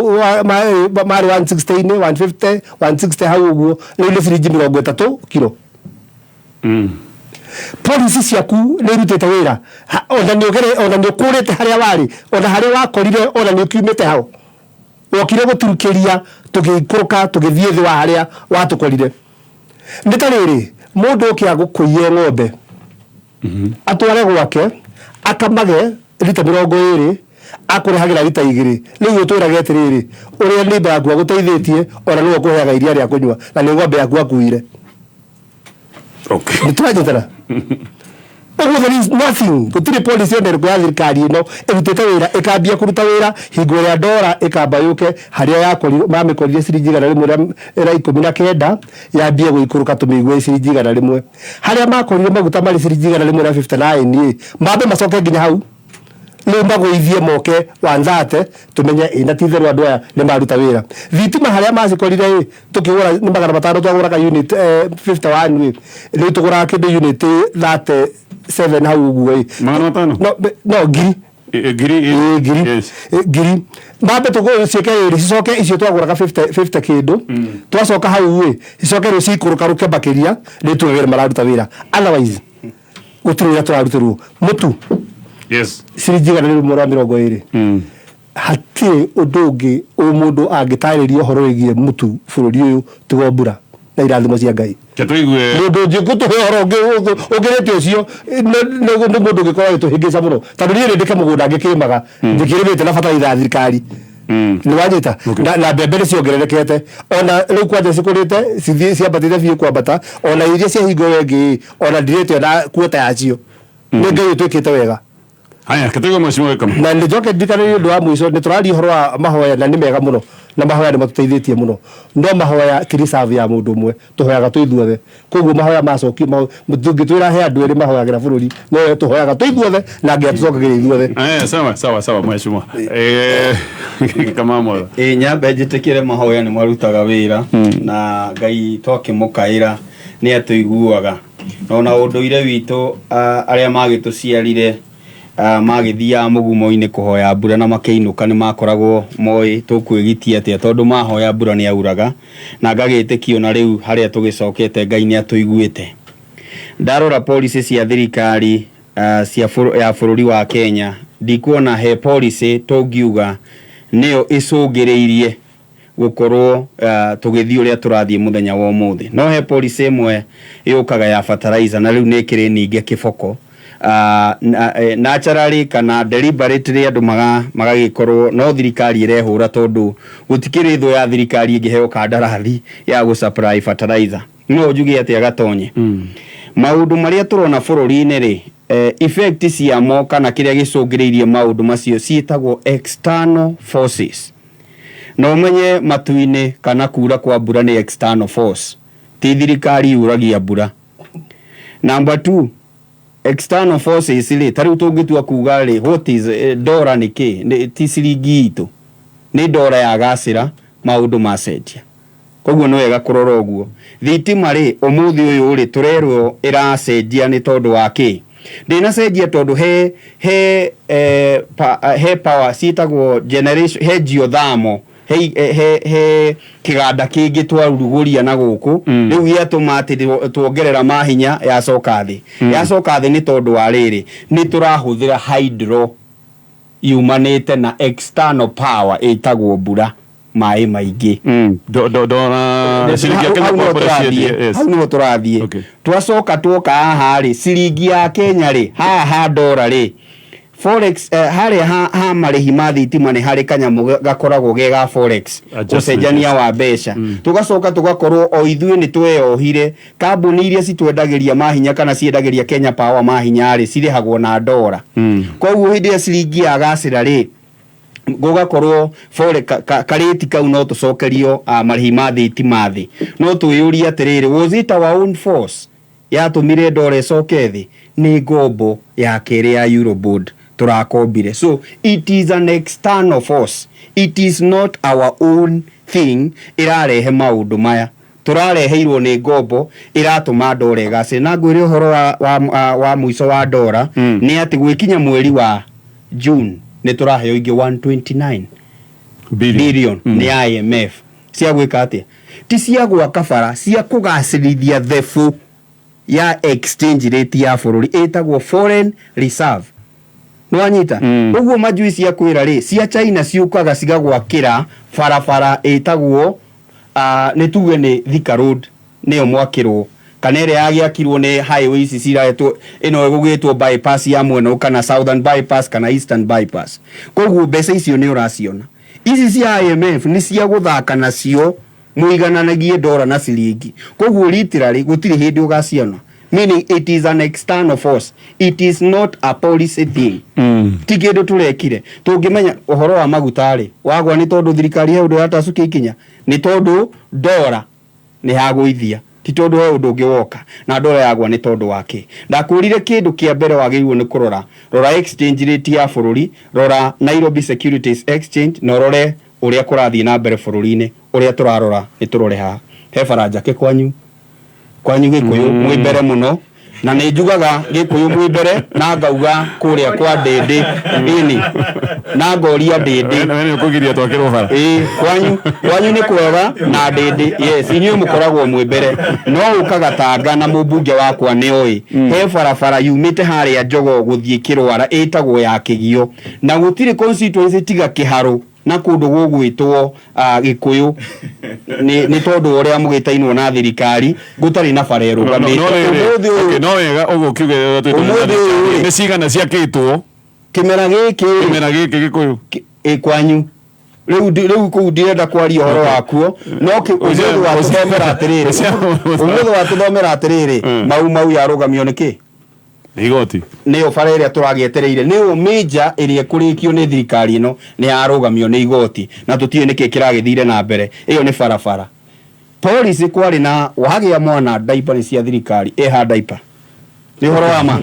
marĩ 160, 150, 160 hau ũguo, rĩu nĩ ciringi 30 kiro. Policy ciaku nĩ irutĩte wĩra? Ona nĩ ũgere, ona nĩ ũkũrĩte harĩa warĩ, ona harĩa wakorire, ona nĩ ũkiumĩte hau wokire gũturukĩria, tũgĩikũrũka tũgĩthiĩ thĩ wa harĩa watũkorire. Nĩ ta rĩrĩ, mũndũ ũke agũkũiye ng'ombe, atware gwake akamage rita 20, akũrehagĩra rita 2. Rĩu ũtwĩrage atĩrĩrĩ, ũrĩa nĩmba yaku agũteithĩtie, ona nĩwe ũkũheaga iria rĩa kũnyua, na nĩ ng'ombe yaku akuire. Nĩ tũranyitana ũguo? There is nothing, gũtirĩ policy ona ĩrĩkũ ya thirikari ĩno ĩrutĩte wĩra, ĩkambia kũruta wĩra hingo ĩrĩa ndora ĩkamba yũke harĩa yakorirwo, mamĩkorire ciringi 119, yambie gũikũrũka tũmĩigue ciringi 100. Harĩa makorire maguta marĩ ciringi 159 ĩ, mambe macoke nginya hau, rĩu magũithie moke 130, tũmenye ĩ na ti itherũ andũ aya nĩ maruta wĩra. Thitima harĩa macikorire ĩ, tũkĩgũra nĩ 500 twagũraga unit 51 ĩ, rĩu tũgũraga kĩndũ unit 37 hau ũguo ĩ. 500? No, ngiri. Ngiri. Ĩ, ngiri. Ĩ, ngiri. Mambe tũgũ ciĩke rĩrĩ, cicoke icio twagũraga 50 50 kĩndũ, twacoka hau ĩ, cicoke rĩu cikũrũkarũke makĩria, rĩu tugage nĩ mararuta wĩra. Otherwise gũtirĩ wĩra tũrarutĩrwo. Mũtu ciringi 120. Hatirĩ ũndũ ũngĩ mũndũ angĩtarĩria ũhoro wĩgiĩ mũtu bũrũri ũyũ tiga mbura na irathimo cia Ngai. Ke tũigue. Mũndũ ũngĩ gũtũhe ũhoro ũngĩ ũngĩrĩte ũcio nĩ mũndũ ũngĩkorwo agĩtũhĩngĩca mũno, tondũ niĩ nĩ ndĩke mũgũnda ngĩkĩrĩmaga, ngĩkĩrĩmĩte na bataraitha ya thirikari. Nĩ wanyita? Na mbembe nĩ ciongererekete, ona rĩu kwanja cikũrĩte, cithiĩ ciambatĩte biũ kwambata, ona iria cia hingo ĩyo ĩngĩ, ona ndirĩte ona kuota yacio. Nĩ Ngai ũtwĩkĩte wega. Haya, ke tũigue mheshimiwa Gĩkama. Na nĩ njoke ndirikane ũndũ wa mũico, nĩ tũraria ũhoro wa mahoya, na nĩ mega mũno, na mahoya nĩ matũteithĩtie mũno, no mahoya ti reserve ya mũndũ ũmwe, tũhoyaga twĩ ithuothe. Koguo mahoya macokio, tũngĩtwĩra he andũ erĩ mahoyagĩra bũrũri, no tũhoyaga twĩ ithuothe na Ngai atũcokagĩria ithuothe. Sawa sawa sawa, mheshimiwa Gĩkama mwega. Ĩ, nyambe njĩtĩkĩre mahoya nĩ marutaga wĩra, na Ngai twakĩmũkaĩra nĩ atũiguaga, na ona ũndũire witũ, arĩa magĩtũciarire, magĩthiaga mũgumo-inĩ kũhoya mbura na makĩinũka nĩ makoragwo moĩ tũkwĩgitia atĩa, tondũ mahoya mbura nĩ yauraga, na ngagĩtĩkio na rĩu harĩa tũgĩcokete Ngai nĩ atũiguĩte. Ndarora policy cia thirikari cia ya bũrũri wa Kenya, ndikuona he policy tũngiuga nĩyo ĩcũngĩrĩirie gũkorwo tũgĩthiĩ ũrĩa tũrathiĩ mũthenya wa ũmũthĩ. No he policy ĩmwe yũkaga ya fertilizer, na rĩu nĩ ĩkĩrĩ ninge kĩboko naturally kana deliberately, andũ magagĩkorwo no thirikari ĩrehũra, tondũ gũtikĩrĩ thũ ya thirikari ĩngĩheo kandarathi ya gũ supply fertilizer. No njuge atĩa, Gatonye, maũndũ marĩa tũrona bũrũri-inĩ rĩ, effect ciamo kana kĩrĩa gĩcũngĩrĩirie maũndũ macio ciĩtagwo external forces. Na ũmenye matu-inĩ kana kura kwa mbura nĩ external force, ti thirikari yuragia mbura. Number two external forces rĩ, ta rĩu tũngĩtua kuga rĩ, what is dollar nĩ kĩ? Ti ciringi itũ, nĩ dollar yagacĩra, maũndũ macenjia. Koguo nĩ wega kũrora ũguo. Thitima rĩ, ũmũthĩ ũyũ rĩ, tũrerwo ĩracenjia nĩ tondũ wa kĩ? Ndĩnacenjia tondũ he power ciĩtagwo generation, he geothermal, he He kĩganda kĩngĩ twarugũria na gũkũ rĩu gĩatũma atĩ tuongerera mahinya yacoka thĩ. Yacoka thĩ nĩ tondũ wa rĩrĩ, nĩ tũrahũthĩra hydro yumanĩte na external power ĩtagwo mbura, maĩ maingĩ. Ndora ciringi ya Kenya Hau nĩho kwa mbura tũrathiĩ. ciendia, yes. Hau nĩho tũrathiĩ. Twacoka tuoka haha rĩ, ciringi ya Kenya rĩ, haha ha ndora rĩ, forex, harĩa ha marĩhi ma thitima nĩ harĩ kanyamũ gakoragwo ge ga forex adjustment, ũcenjania wa mbeca. Tũgacoka tũgakorwo o ithuĩ nĩ tweyohire kambuni iria citwendagĩria mahinya kana ciendagĩria Kenya Power mahinya rĩ, cirĩhagwo na ndora. Koguo hĩndĩ ĩrĩa ciringi yagacĩra rĩ, gũgakorwo fore karĩti kau no tũcokerio marĩhi ma thitima thĩ. No twĩyũrie atĩrĩrĩ, was it our own force yatũmire ndora ĩcoke thĩ? Nĩ ngombo ya kerĩ ya Eurobond tũrakombire. So it is an external force, it is not our own thing ĩrarehe maũndũ maya. Tũrareheirwo nĩ ngombo ĩratũma ndora ĩgacĩre. Na ngwĩre ũhoro wa mũico wa ndora nĩ atĩ gwĩkinya mweri wa June nĩ tũraheo ingĩ 129 billion, billion nĩ IMF cia gwĩka atĩa? Ti cia gwaka bara, cia kũgacĩrithia thebũ ya exchange rate ya bũrũri ĩtagwo foreign reserve. Nĩwanyita? Ũguo manjui cia kwĩra rĩ, cia China ciũkaga cigagwakĩra barabara ĩtagwo nĩ tuge nĩ Thika Road nĩyo mwakĩrwo, kana ĩrĩa yagĩakirwo nĩ highway ici ciraetwo ĩno ĩgũgĩtwo bypass ya mwena ũyũ, kana southern bypass kana eastern bypass. Koguo mbeca icio nĩ ũraciona ici cia IMF nĩ cia gũthaka nacio mũigananagie ndora na ciringi. Koguo literally gũtirĩ hĩndĩ ũgaciona, meaning it is an external force, it is not a policy thing. Ti kĩndũ tũrekire. Tũngĩmenya ũhoro wa maguta rĩ, wagwa nĩ tondũ thirikari he ũndũ yatacukia ikinya, nĩ tondũ ndora nĩ yagũithia, ti tondũ he ũndũ ũngĩ woka na ndora yagwa. Nĩ tondũ wake ndakwĩrire kĩndũ kĩa mbere wagĩrĩirwo nĩ kũrora, rora exchange rate ya bũrũri, rora Nairobi Securities Exchange, na ũrore ũrĩa kũrathiĩ na mbere bũrũri-inĩ. Ũrĩa tũrarora nĩ tũrore haha he bara njake kwanyu Gĩkũyũ mwĩ mbere mũno, na nĩ njugaga Gĩkũyũ mwĩ mbere na ngauga kũrĩa kwa Ndĩndĩ ĩni na ngoria Ndĩndĩ. We nĩ ũkũgiria twakĩrwo bara. Ĩĩ, kwanyu nĩ kwega na Ndĩndĩ, yes, inyuĩ mũkoragwo mwĩ mbere. No ũkaga Tanga na mũmbunge wakwa nĩ oĩ he barabara yumĩte harĩa Njogo gũthiĩ Kĩrwara ĩtagwo ya Kĩgio, na gũtirĩ constituency tiga Kĩharũ na kũndũ gũgwĩtwo Gĩkũyũ nĩ tondũ ũrĩa mũgĩtainwo na thirikari gũtarĩ na bara ĩrũgamĩte. No rĩrĩ, Ũmũthĩ ũyũ okay, no wega ũguo ũkiuga. Ũmũthĩ ũyũ rĩ. Nĩ cigana ciakĩtwo kĩmera gĩkĩ rĩ, kĩmera gĩkĩ Gĩkũyũ? Ĩ kwanyu rĩu kũu ndirenda kwaria ũhoro wakuo, no ũmũthĩ watũthomera atĩrĩrĩ, ũmũthĩ watũthomera atĩrĩrĩ, Mau Mau yarũgamio nĩ kĩ? Nĩ igoti. Nĩyo bara ĩrĩa tũragĩetereire, nĩyo major ĩrĩa ĩkũrĩkio nĩ thirikari ĩno, nĩ yarũgamio nĩ igoti na tũtiũĩ nĩkĩ kĩragĩthire na mbere. Ĩyo nĩ barabara. Policy kwarĩ na wagĩa mwana diaper nĩ cia thirikari, ĩha diaper nĩ ũhoro wa ma.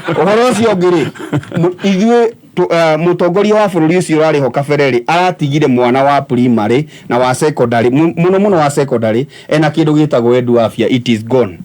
Ũhoro ũcio ũngĩ rĩ, ithuĩ mũtongoria wa bũrũri ũcio ũrarĩ ho kabere rĩ, aratigire mwana wa primary na wa secondary, mũno mũno wa secondary, ena kĩndũ gĩtagwo Edu Afya. It is gone.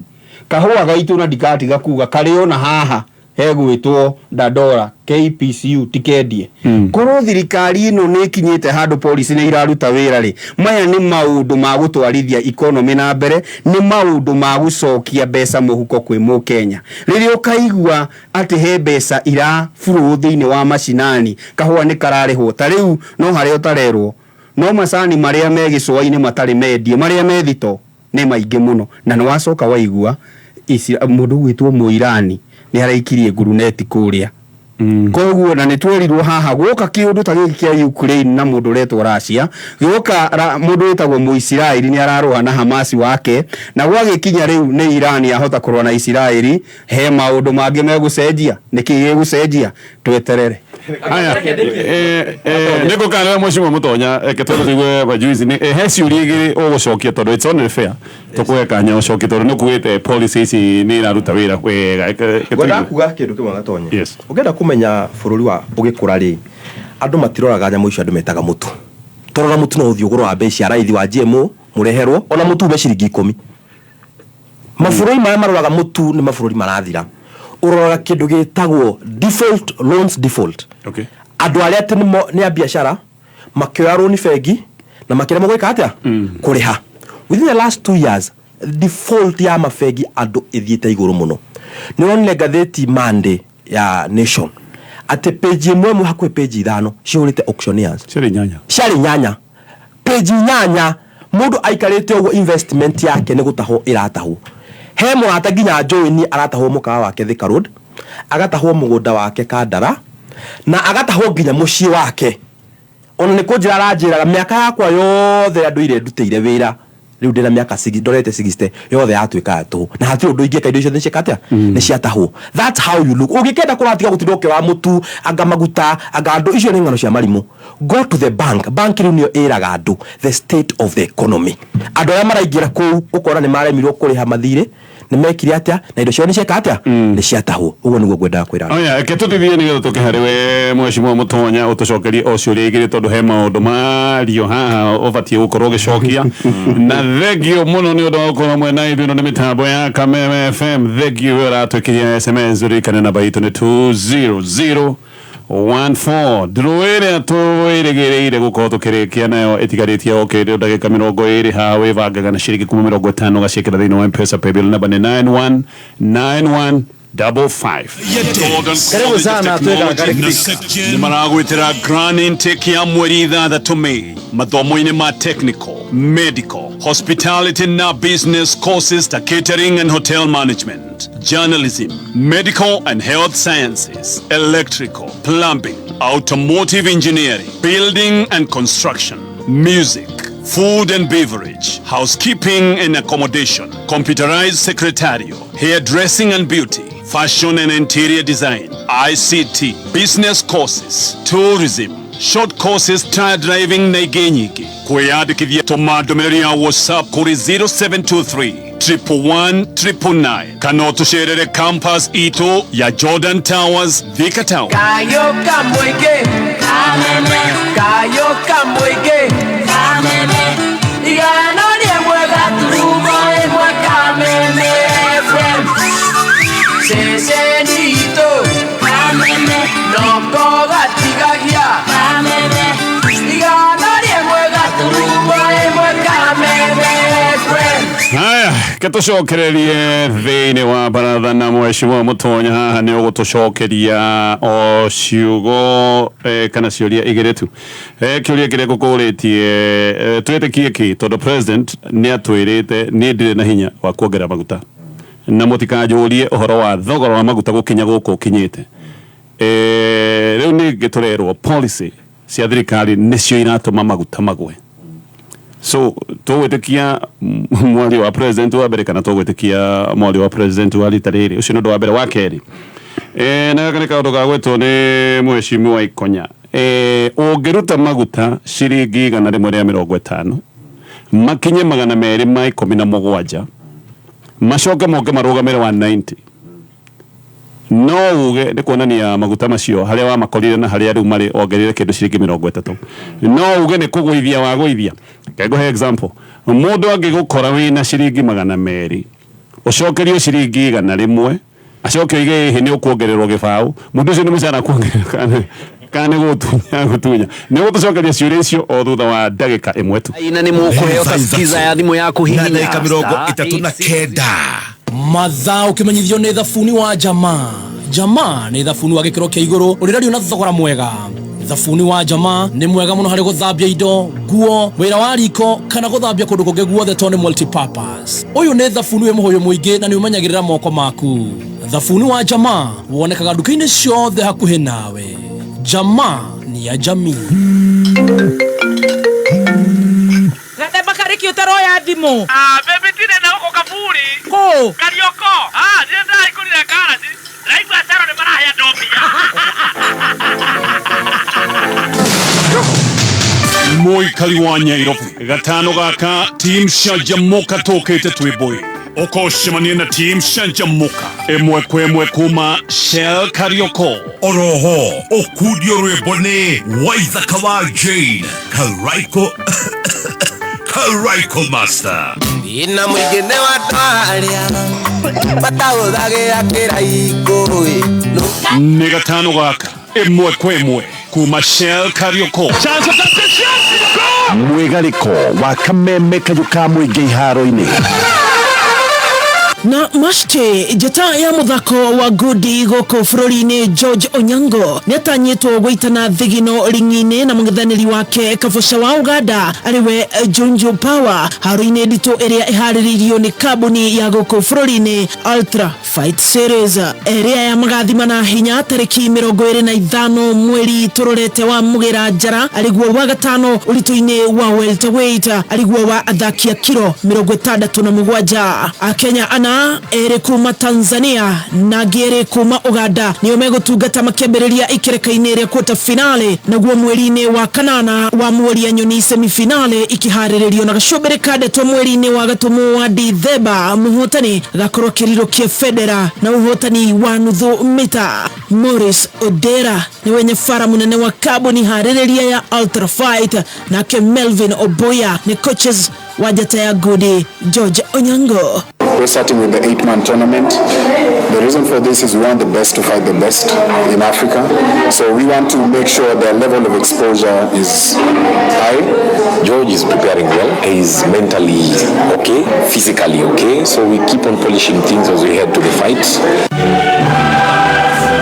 Kahũa gaitũ, na ndikatiga kuga karĩ ona haha hegwĩtwo Dandora KPCU tikendie. Korwo thirikari ĩno nĩ ĩkinyĩte handũ policy nĩ iraruta wĩra rĩ, maya nĩ maũndũ ma gũtwarithia economy na mbere, nĩ maũndũ ma gũcokia mbeca mũhuko kwĩ mũkenya. Rĩrĩa ũkaigua atĩ he mbeca ira flow thĩinĩ wa macinani, kahũa nĩ kararĩhwo ta rĩu, no harĩa ũtarerwo no macani marĩa me gĩcũa-inĩ matarĩ mendie, marĩa me thito nĩ maingĩ mũno. Na nĩ wacoka waigua mũndũ ũgwĩtwo Mũirani nĩ araikirie nguruneti kũrĩa. Koguo na nĩ twerirwo haha gwoka kĩũndũ ta gĩkĩ kĩa Ukraine na mũndũ ũretwo Russia gĩoka mũndũ wĩtagwo Mũisiraeli nĩ ararũa na Hamasi wake, na gwagĩkinya rĩu nĩ Iran yahota kũrũa na Isiraeli, he maũndũ mangĩ megũcenjia. Nĩkĩ gĩgũcenjia? Tweterere. Haya, nĩ ngũkanĩra mheshimiwa Mũtonya, reke tondũ tũigue majuici nĩ he ciũria igĩrĩ ũgũcokia, tondũ it's only fair tũkũhe kanya ũcokie, tondũ nĩ ũkuĩte policy ici nĩ iraruta wĩra wega. Reke Ngwenda tũigue. Kuga kĩndũ kĩmwe, Gatonye. Yes. Ũngĩenda kũmenya bũrũri wa ũgĩkũra rĩ, andũ matiroraga nyamũ icio andũ metaga mũtu. Tũrora mũtu no ũthiĩ ũgũrũ wa mbei cia raithi wa GMO mũreherwo ona mũtu ume ciringi 10. Mabũrũri marĩa maroraga mũtu nĩ mabũrũri marathira. Ũroraga kĩndũ gĩtagwo default loans, default. Andũ arĩa atĩ nĩ a biacara makĩoya rũni bengi Na makĩremwo gwĩka atĩa? Kũrĩha. Within the last 2 years, default ya mabengi andũ ĩthiĩte igũrũ mũno. Nĩ ũronire ngathĩti Monday ya Nation atĩ page ĩmwe ĩmwe, hakuhĩ page 5 cihũrĩte auctioneers. Ciarĩ 8. Ciarĩ 8, page 8. Mũndũ aikarĩte ũguo, investment yake nĩ gũtahwo ĩratahwo. He mũrata nginya njũĩ niĩ aratahwo mũkawa wake Thika Road, agatahwo mũgũnda wake Kandara, na agatahwo nginya mũciĩ wake. Ona nĩ kũnjĩra aranjĩraga, mĩaka yakwa yothe andũ ire ndutĩire wĩra, rĩu ndĩna mĩaka ndorete 60, yothe yatuĩka ya tũhũ na hatirĩ ũndũ ingĩka. Indo icio nĩciĩka atĩa? Nĩ ciatahwo. That's how you look. Ũngĩkenda kũratiga gũtinda ũkĩoya mũtu, anga maguta, anga andũ, icio nĩ ng'ano cia marimũ. Go to the bank. Bank rĩu nĩyo ĩraga andũ the state of the economy. Andũ arĩa maraingĩra kũu, ũkona nĩ maremirwo kũrĩha mathirĩ, nĩ mekire atĩa, na indo ciao nĩ cieka atĩa? Nĩ ciatahwo. Ũguo nĩguo ngwendaga kwĩra andũ. Oya, reke tũtithie nĩgetha tũke harĩ we, mheshimiwa Mũtonya, ũtũcokerie o ciũria 2, tondũ he maũndũ mario haha ũbatiĩ gũkorwo ũgĩcokia. Na thengio mũno nĩ ũndũ wa gũkorwo mwena ithuĩ. Ĩno nĩ mĩtambo ya Kameme FM. Thengio we ũratwĩkĩria SMS. Ũririkane namba itũ nĩ 20014. Ndũrũ ĩrĩa twĩrĩgĩrĩire gũkorwo tũkĩrĩkia nayo ĩtigarĩtie o kĩndũ ndagĩka 20 haha. Wĩbangaga na ciringi kuma 50, ũgaciĩkĩra thĩinĩ wa Mpesa paybill namba nĩ 919155. Karibu sana, tweka karibu. Nĩ maragwĩtĩra grand intake ya mweri 6 Mei mathomo-inĩ ma technical, medical, hospitality na business courses ta catering and hotel management, journalism, medical and health sciences, electrical, plumbing, automotive engineering, building and construction, music, food and beverage, housekeeping and accommodation, computerized secretarial, hairdressing and beauty, fashion and interior design, ICT, business courses, tourism, short courses, tire driving na ingĩ nyingĩ. Kwĩyandĩkithia, tũma ndũmĩrĩri ya WhatsApp kũrĩ 0723 111 999, kana ũtũcerere campus itũ ya Jordan Towers, Thika Town. Kayo kamweke, kayo kamweke, igana rĩmwe gaturumo ĩmwe, Kameme FM, ceceni itũ noko gatigagia, 101.1 Kameme FM. Haya, ke tũcokererie thĩinĩ wa baratha na mheshimiwa Mũtonya haha nĩ ũgũtũcokeria o ciugo kana ciũria 2 tu. Kĩũria kĩrĩa ngũkũrĩtie, twĩtĩkie kĩ? Tondũ president nĩ atwĩrĩte, niĩ ndirĩ na hinya wa kuongerera maguta na mũtikanjũrie ũhoro wa thogora wa maguta gũkinya gũkũ ũkinyĩte. Rĩu ningĩ tũrerwo policy cia thirikari nĩcio iratũma maguta magwe. So tũgwĩtĩkia mwario wa president wa mbere kana tũgwĩtĩkia mwario wa president wa rita rĩrĩ? Ũcio nĩ ũndũ wa mbere. Wa kerĩ, na gaka nĩ kaũndũ ga gwĩtwo nĩ mheshimiwa Ikonya. Ũngĩruta maguta ciringi 150 makinye 217, macoke moke marũgamĩre 190, no uge nĩ kuonania maguta macio harĩa wamakorire na harĩa rĩu marĩ ongerere kĩndũ ciringi 30, no uge nĩ kũgũithia wagũithia? Reke ngũhe example. Mũndũ angĩgũkora wĩna ciringi 200, ũcokerio ciringi 100, acoke oige ĩhĩ nĩ ũkuongererwo gĩbaũ, mũndũ ũcio nĩ mũcara kuongerera kana nĩ gũtunya gũtunya? Nĩ gũtũcokeria ciũria icio o thutha wa ndagĩka 1 tu. Aina nĩ mũkũheo ta skiza ya thimũ yaku. Na hihinya ndagĩka 39. Mathaa ũkĩmenyithio nĩ thabuni wa Jamaa. Jamaa nĩ thabuni wa gĩkĩro kĩa igũrũ ũrĩrario na thogora mwega. Thabuni wa Jamaa nĩ mwega mũno harĩ gũthambia indo, nguo, wĩra wa riko kana gũthambia kũndũ kũngĩ guothe, tondũ nĩ multipurpose. Ũyũ nĩ thabuni wĩ mũhũyũ mũingĩ na nĩ ũmenyagĩrĩra moko maku. Thabuni wa Jamaa wonekaga nduka-inĩ ciothe hakuhĩ nawe. Jamaa ni ya jamii. Gathemba karĩki ũtaroya thimũ. Ah, baby, ndire na gũkũ kaburi. Kũ? Karioko. Ah, ndire ndahingũrire karaci. Ndaigua cero nĩ marahe andũ mbia. Mũikari wa Nyairobi, gatano gaka team Canjamũka tũkĩte twĩ ũkocemania na team Canjamũka ĩmwe kwa ĩmwe kuma Shell Karioko. Oroho ũkundio rwĩmbo nĩ Waithaka wa Jane Karaiko, Karaiko Master. Ina mũingĩ nĩ wa andũ arĩa matahũthagĩra kĩraikũ. Nĩ gatano gaka ĩmwe kwa ĩmwe kuma Shell Karioko. Chance, chance, chance, goal! Mwĩgarĩko wa kameme kayũ ka mũingĩ iharo-inĩ. Na mashti njata ya muthako wa ngundi gũkũ bũrũri-inĩ George Onyango nĩatanyĩtwo gũitana thigino ring'i-inĩ na mũng'ethanĩri wake Kabuca wa Uganda arĩwe Junju Power haro-inĩ nditũ ĩrĩa ĩharĩrĩirio nĩ kambuni ya gũkũ bũrũri-inĩ Ultra Fight Series ĩrĩa ya magathimana hinya tarĩki 25 mweri tũrorete wa mũgĩra njara arĩguo wa gatano ũritũ-inĩ wa welterweight arĩguo wa athaki a kiro 67. Akenya ana erĩ kuma Tanzania na angĩ erĩ kuma Uganda nĩo megũtungata makĩambĩrĩria ikereka-inĩ rĩa quarter finale, naguo mweri-inĩ wa kanana wa mweri nyoni semifinale ikiharĩrĩrio na gacumbĩrĩ ka ndeto mweri-inĩ wa gatumu wa Dithemba mũhotani agakorwo akĩrirũkia bendera na ũhotani wa nuthu mita. Morris Odera ni wenye fara munene wa kambuni harĩrĩria ya Ultra Fight, nake Melvin Oboya ni coaches wa njata ya ngundi George Onyango. We're starting with the 8-man tournament. The reason for this is we want the best to fight the best in Africa. So we want to make sure their level of exposure is high. George is preparing well. He's mentally okay, physically okay. So we keep on polishing things as we head to the fight.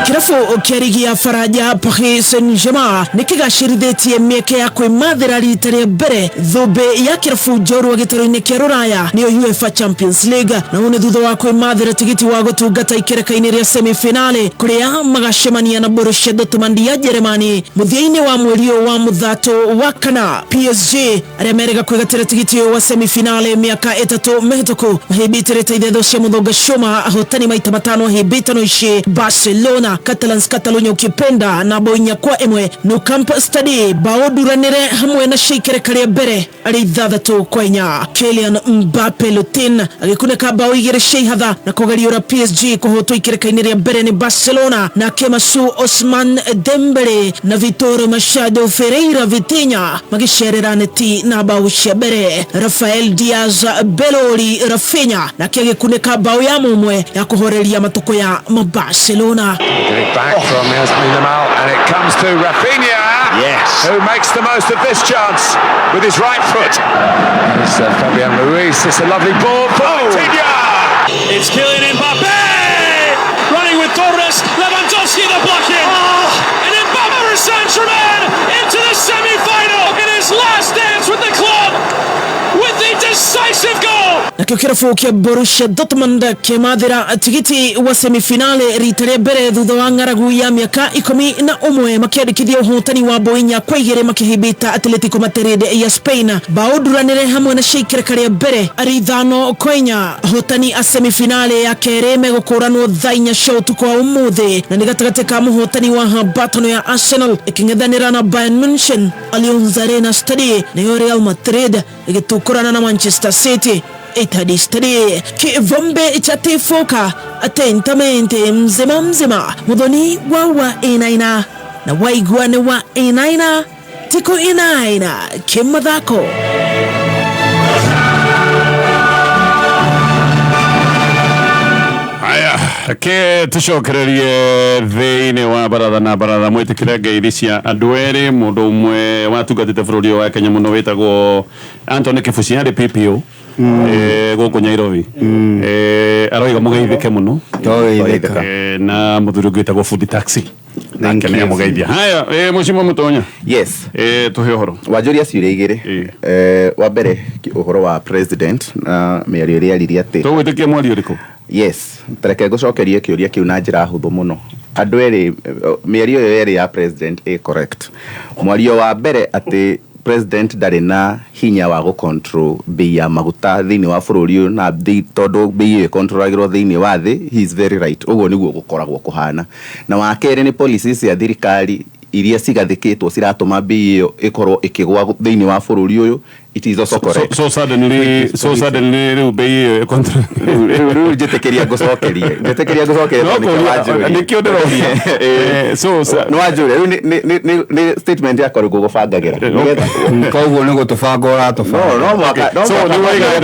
Kirabu kĩa rigi ya Faraja Paris Saint-Germain nĩkĩgacĩrithĩtie mĩeke ya kwĩmathĩra rita rĩa mbere thũmbĩ ya kĩrabu njorua gĩtarũ-inĩ kĩa Rũraya nĩyo UEFA Champions League, na ũũ nĩ thutha wa kwĩmathĩra tigiti wa gũtungata ikereka-inĩ rĩa semifinale kũrĩa magacemania na Borussia Dortmund ya Jeremani mũthia-inĩ wa mweri ũyũ wa mũthatũ wa kana. PSG arĩa merĩga kwĩgatĩra tigiti ũyũ wa semifinale mĩaka 3 mĩhĩtũku mahĩmbĩtĩrĩte ithetho cia mũthonga cuma ahotani maita 5 ahĩmbĩtano ici Barcelona, Catalans Catalonia ukipenda na bao 4-1 Nou Camp Stade bao nduranĩre hamwe na ciikereka rĩa mbere arĩ 6-4. Kylian Mbappe Lutin agĩkunĩka bao 2 cia ihatha na kũgariũra PSG kũhotwo ikereka-inĩ rĩa mbere nĩ Barcelona, nake Masu Osman Dembele na Vitor Machado Ferreira Vitinha magĩcerera neti na bao cia mbere. Rafael Diaz Belori Rafinha nake agĩkunĩka bao ya mũmwe ya kũhoreria matukũ ya Barcelona. Get it back from Yasmin Yamal, and it comes to Rafinha, yes, who makes the most of this chance with his right foot. It's Fabian Ruiz. It's a lovely ball for Vitinha. It's Kylian Mbappe running with Torres. Lewandowski the blocking, and Mbappe Saint-Germain into the semi-final in his last dance with the club with the decisive goal. Nakĩo kĩrabu kĩa Borussia Dortmund kĩmathĩra tigiti wa semifinale rita rĩa mbere thutha wa ng'aragu ya mĩaka 11 makĩandĩkithia ũhotani wa bao 4-2 makĩhĩmbĩta Atletico Madrid ya Spain bao nduranĩre hamwe na ciikereka rĩa mbere arĩ 5-4. Ahotani a semifinale ya kerĩ megũkũranwo thaa 4 cia ũtukũ wa ũmũthĩ, na nĩ gatagatĩ ka mũhotani wa hambatano ya Arsenal ĩkĩng'ethanĩra na Bayern Munchen Allianz Arena Stadium, nayo Real Madrid ĩgĩtũkũrana na Manchester City Etihad Stadium. Kivumbi chatifuka atentamente mzima mzima muthoni wa inaina na waigua nĩ wa inaina tiko inaina kimathako. Aya, reke tucokererie thĩinĩ wa baratha na baratha mwĩtĩkĩre ngeithi cia andũ erĩ mũndũ ũmwe watungatĩte bũrũri ũyũ wa Kenya mũno wĩtagwo Anthony Kibucia arĩ PPO gũkũ Nairobi. Aroiga mũgeithĩke mũno na mũthuri ũngĩ wĩtagwo Fundi Taxi nake nĩ amũgeithia. Haya, Mheshimiwa Mutonya. Yes. Tũhe ũhoro. Wanjũria ciũria igĩrĩ. Wa mbere ũhoro wa president na mĩario ĩrĩa aririe atĩ tũgwĩtĩkia mwario ũrĩkũ? Yes, tareke ngũcokerie kĩũria kĩu na njĩra hũthũ mũno. Andũ erĩ mĩario ĩyo ĩrĩ ya president ĩ correct. Mwario wa mbere atĩ president ndarĩ na hinya wa gũcontrol bei ya maguta thĩinĩ wa bũrũri ũyũ na tondũ bei ĩyo ĩcontrolagĩrwo thĩinĩ wa thĩ, he is very right. Ũguo nĩguo gũkoragwo kũhana. Na wa kerĩ nĩ policies cia thirikari iria cigathĩkĩtwo ciratũma bei ĩyo ĩkorwo ĩkĩgwa thĩinĩ wa bũrũri ũyũ. It is also correct. So suddenly rĩu bei ĩyo ĩcontrol rĩu njĩtĩkĩria ngũcokerie nĩkĩo ndĩroria. So nĩ wanjũria rĩu nĩ statement yakwa rĩu ngũgũbangagĩra koguo nĩ gũtũbanga ũratũbanga. No mwaka ngũcokeria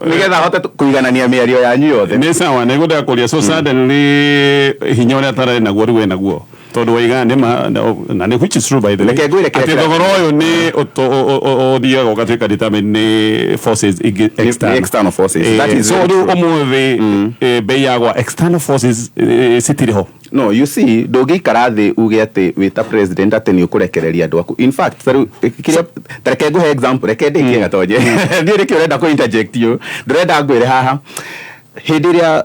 nĩgetha hote kũiganania mĩario yanyu yothe. Nĩ sawa, nĩngwendaga kũria so suddenly hinya ũrĩa atararĩ naguo rĩu enaguo. Tondũ waiga nĩ ma na nĩ which is true by the way. Reke ngwĩre kĩrĩa Atĩ thogora ũyũ nĩ ũthiaga ũgatuĩka determined nĩ forces ingĩ external. External forces. That is So very rĩu true. ũmũthĩ bei yagwa external forces citirĩ ho. No, you see, ndũngĩikara thĩ uge atĩ wĩ ta president atĩ nĩ ũkũrekereria andũ aku. In fact, ta rĩu kĩrĩa ta reke ngũhe example, reke ndĩkie Gatonye. Ndiũĩ nĩkĩ ũrenda kũ interject you. Ndĩrenda ngwĩre haha. Hĩndĩ ĩrĩa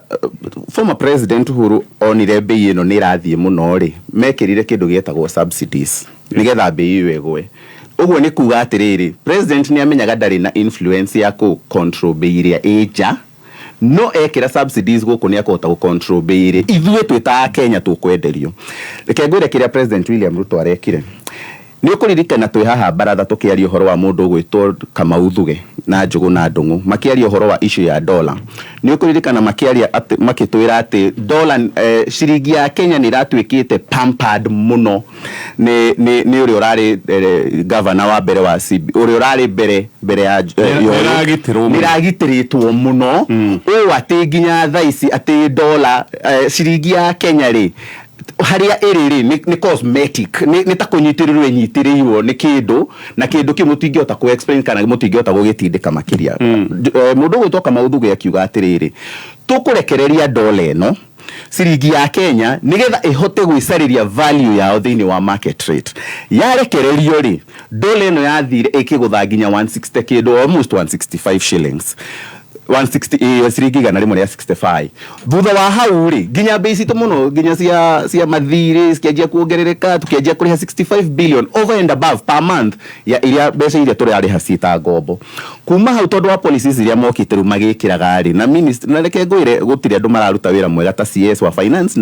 former president Uhuru onire mbei ĩno nĩ ĩrathiĩ mũno rĩ, mekĩrire kĩndũ gĩetagwo subsidies nĩgetha mbei ĩyo ĩgwe. Ũguo nĩ kuga atĩrĩrĩ, president nĩ amenyaga ndarĩ na influence ya kũ control mbei ĩrĩa ĩ nja, no ekĩra subsidies gũkũ nĩ akũhota gũ control mbei ĩrĩa ithuĩ twĩ ta Akenya tũkwenderio. Reke ngwĩre kĩrĩa President William Ruto arekire. Nĩ ũkũririkana twĩ haha baratha tũkĩaria ũhoro wa mũndũ ũgwĩtwo Kamau Thuge na Njũgũ na Ndũng'ũ makĩaria ũhoro wa issue ya dollar. Nĩ ũkũririkana makĩaria atĩ makĩtwĩra atĩ dollar ciringi ya Kenya nĩ ĩratuĩkĩte pampered mũno nĩ nĩ nĩ ũrĩa ũrarĩ governor wa mbere wa CB ũrĩa ũrarĩ mbere mbere ya Nĩ ĩragitĩrwo mũno. nĩ ĩragitĩrĩtwo mũno ũũ atĩ nginya thaa ici atĩ dollar ciringi ya Kenya rĩ harĩa ĩrĩ rĩ nĩ cosmetic nĩ ta kũnyitĩrĩrwo ĩnyitĩrĩirwo nĩ kĩndũ na kĩndũ kĩu mũtingĩhota kũ explain kana mũtingĩhota gũgĩtindĩka makĩria. Mũndũ ũgwĩtwo Kamau Thuge akiuga atĩrĩrĩ, tũkũrekereria dola ĩno ciringi ya Kenya nĩgetha ĩhote gwĩcarĩria value yao thĩinĩ wa market rate. Yarekererio rĩ, dola ĩno yathire ĩkĩgũtha nginya 160 kĩndũ, almost 165 shillings. 160 ciringi 165. Thutha wa hau rĩ, nginya mbei citũ mũno nginya cia mathirĩ cikĩanjia kuongerereka, tukĩanjia kũrĩha 65 billion over and above per month ya iria mbeca iria tũrarĩha ciĩ ta ngombo. Kuma hau tondũ wa policies iria mokĩte rĩu magĩkĩraga rĩ, na minister, na reke ngwĩre gũtirĩ andũ mararuta wĩra mwega ta CS wa finance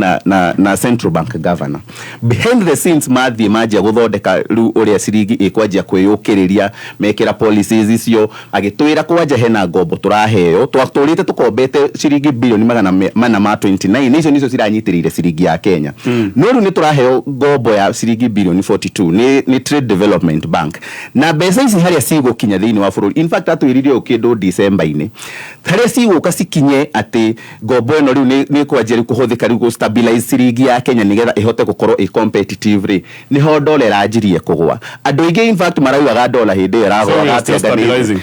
na central bank governor. Behind the scenes mathiĩ manjia gũthondeka rĩu ũrĩa ciringi ĩkwanjia kwĩyũkĩrĩria, mekĩra policies icio, agĩtwĩra kwanja hena ngombo tũraheo, twatũrĩte tũkombete ciringi bilioni 429 icio nicio ciranyitĩrĩire ciringi ya Kenya. No rĩu nĩ tũraheo ngombo ya ciringi bilioni 42 nĩ Trade Development Bank, na mbeca ici harĩa cigũkinya thĩinĩ wa bũrũri, in fact atwĩrire ũũ kĩndũ December-inĩ, harĩa cigũka cikinye atĩ ngombo ĩno rĩu nĩ ĩkwanjia rĩu kũhũthĩka rĩu gũ stabilize ciringi ya Kenya nĩgetha ĩhote gũkorwo ĩ competitive rĩ, nĩho dola ĩranjirie kũgũa. Andũ aingĩ in fact maraugaga dola hĩndĩ ĩyo So ĩragũaga we are still atĩ anga nĩ stabilizing.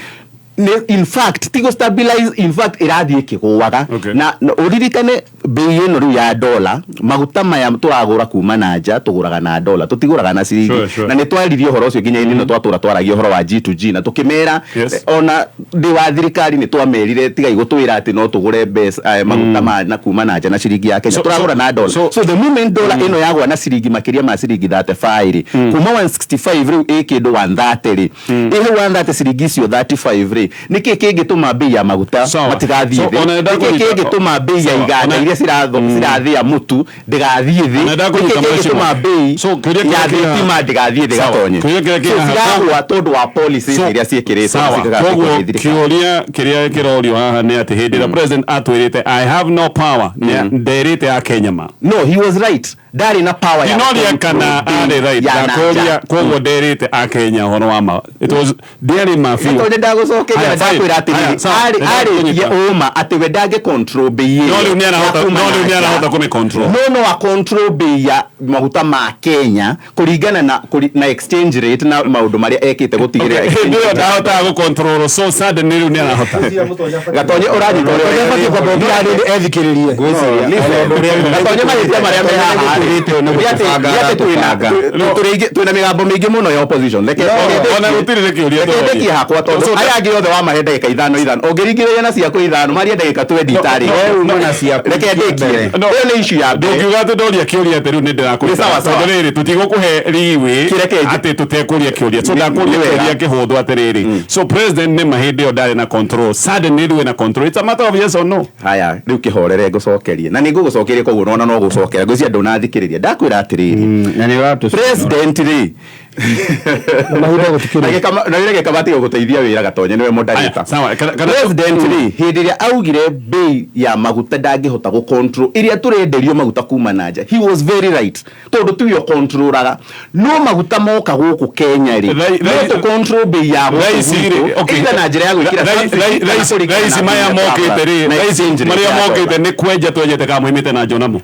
In fact tigo stabilize, in fact ĩrathiĩ ĩkĩgũaga. Na ũririkane bei ĩno rĩu ya dola, maguta maya tũragũra kuma na nja tũgũraga na dola, tũtigũraga na ciringi. Sure. Na nĩ twaririe ũhoro ũcio nginya ĩno twatũra twaragia ũhoro wa G2G na tũkĩmera ona ndĩ wa thirikari nĩ twamerire tigai gũtwĩra atĩ no tũgũre mbeca maguta ma na kuma na nja na ciringi ya Kenya, tũragũra na dola. So the moment dola ĩno yagwa na ciringi makĩria ma ciringi 35 rĩ, kuma 165 rĩu ĩ kĩndũ 130 rĩ, ĩ hau 130 ciringi icio 35 rĩ, nĩkĩ kĩngĩtũma bei ya maguta matigathiĩ So, thĩ? ona Nĩkĩ ndakũnyita- kĩngĩtũma bei ya Sawa, iganda iria cirathĩa mũtu ndĩgathiĩ thĩ? Ona Nĩkĩ ndakũnyita kĩngĩtũma mheshimiwa. bei So, kĩũria ya kĩrĩa kĩra- thitima ndĩgathiĩ thĩ Sawa, gatonye? kĩũria kĩrĩa So, kĩra- ciragũa tondũ wa policies So, iria ciĩkĩrĩtwo sawa. cigatuĩka Koguo nĩ thirikari. kĩũria kĩrĩa kĩrorio haha nĩ atĩ hĩndĩ ĩrĩa president atwĩrĩte I have no power, nderĩte Akenya ma. No, he was right. Ndarĩ na power ya Ndinoria control kana bei arĩ right. ya na Ndakũria nja. koguo nderĩte Akenya ũhoro wa ma. It was ndĩarĩ ma biũ. Gatonye ndagũcokeria Haya, na fine. ndakwĩra atĩrĩrĩ, Haya, sawa. arĩtie ũma atĩ we ndangĩ control bei ĩyo No rĩu nĩarahota- ya kuma no rĩu na nja. nĩarahota kũmĩ control. No a control bei ya maguta ma Kenya kũringana na exchange rate na maũndũ marĩa ekĩte gũtigĩrĩra Okay, exchange hĩndĩ ĩyo rate. ndahotaga gũ control so suddenly rĩu nĩarahota. Gatonye ũranyita ũrĩa Gatonye kwamba ũngĩra rĩrĩ ethikĩrĩrie. Gatonye mahĩtia marĩa me haha rĩ, nĩ atĩ twĩna mĩgambo mĩingĩ mũno ya opposition. Reke Ona gũtirĩ nĩ kĩũria reke tũroria. ndĩkie hakwa tondũ So, aya angĩ othe wamahe ndagĩka ithano ithano ũngĩringĩrĩria na ciaku ithano marie ndagĩka 20 tarĩ. Reke ndĩkie. Ĩyo nĩ issue ya mbere. Ndũngiuga atĩ ndoria kĩũria atĩ rĩu nĩ ndĩrakũruta. Nĩ sawa, sawa. Tondũ rĩrĩ tũtigũkũhe leeway Kĩreke atĩ tũtekũria kĩũria. So ndakũria nĩ wega. kĩũria kĩhũthũ atĩrĩrĩ. So president nĩ ma hĩndĩ ĩyo ndarĩ na control. Suddenly rĩu ena control. It's a matter of yes or no. Haya, rĩu kĩhorere ngũcokerie na nĩ ngũgũcokeria koguo nona no gũcokera ngwĩciria ndũnathikĩrĩria ndakwĩra atĩrĩrĩ, president rĩ na rĩrĩa gĩkamati gũgũteithia wĩra Gatonye nĩwe moderator. President rĩ hĩndĩ ĩrĩa augire bei ya maguta ndangĩhota gũ control ĩrĩa tũrenderio maguta kuma na nja, he was very right tondũ tiwe ũcontrolaga no maguta moka gũkũ Kenya rĩ no tũ control bei ya gũkũ Thaa ici rĩ, gwitũ okay. either na njĩra ya gwĩkĩra subsidy kana kũringana Thaa ici na maya bei ya mokĩte rĩ, na thaa ici exchange rate marĩa ya mokĩte dollar. nĩ kwenja twenjete kana moimĩte na nja onamo.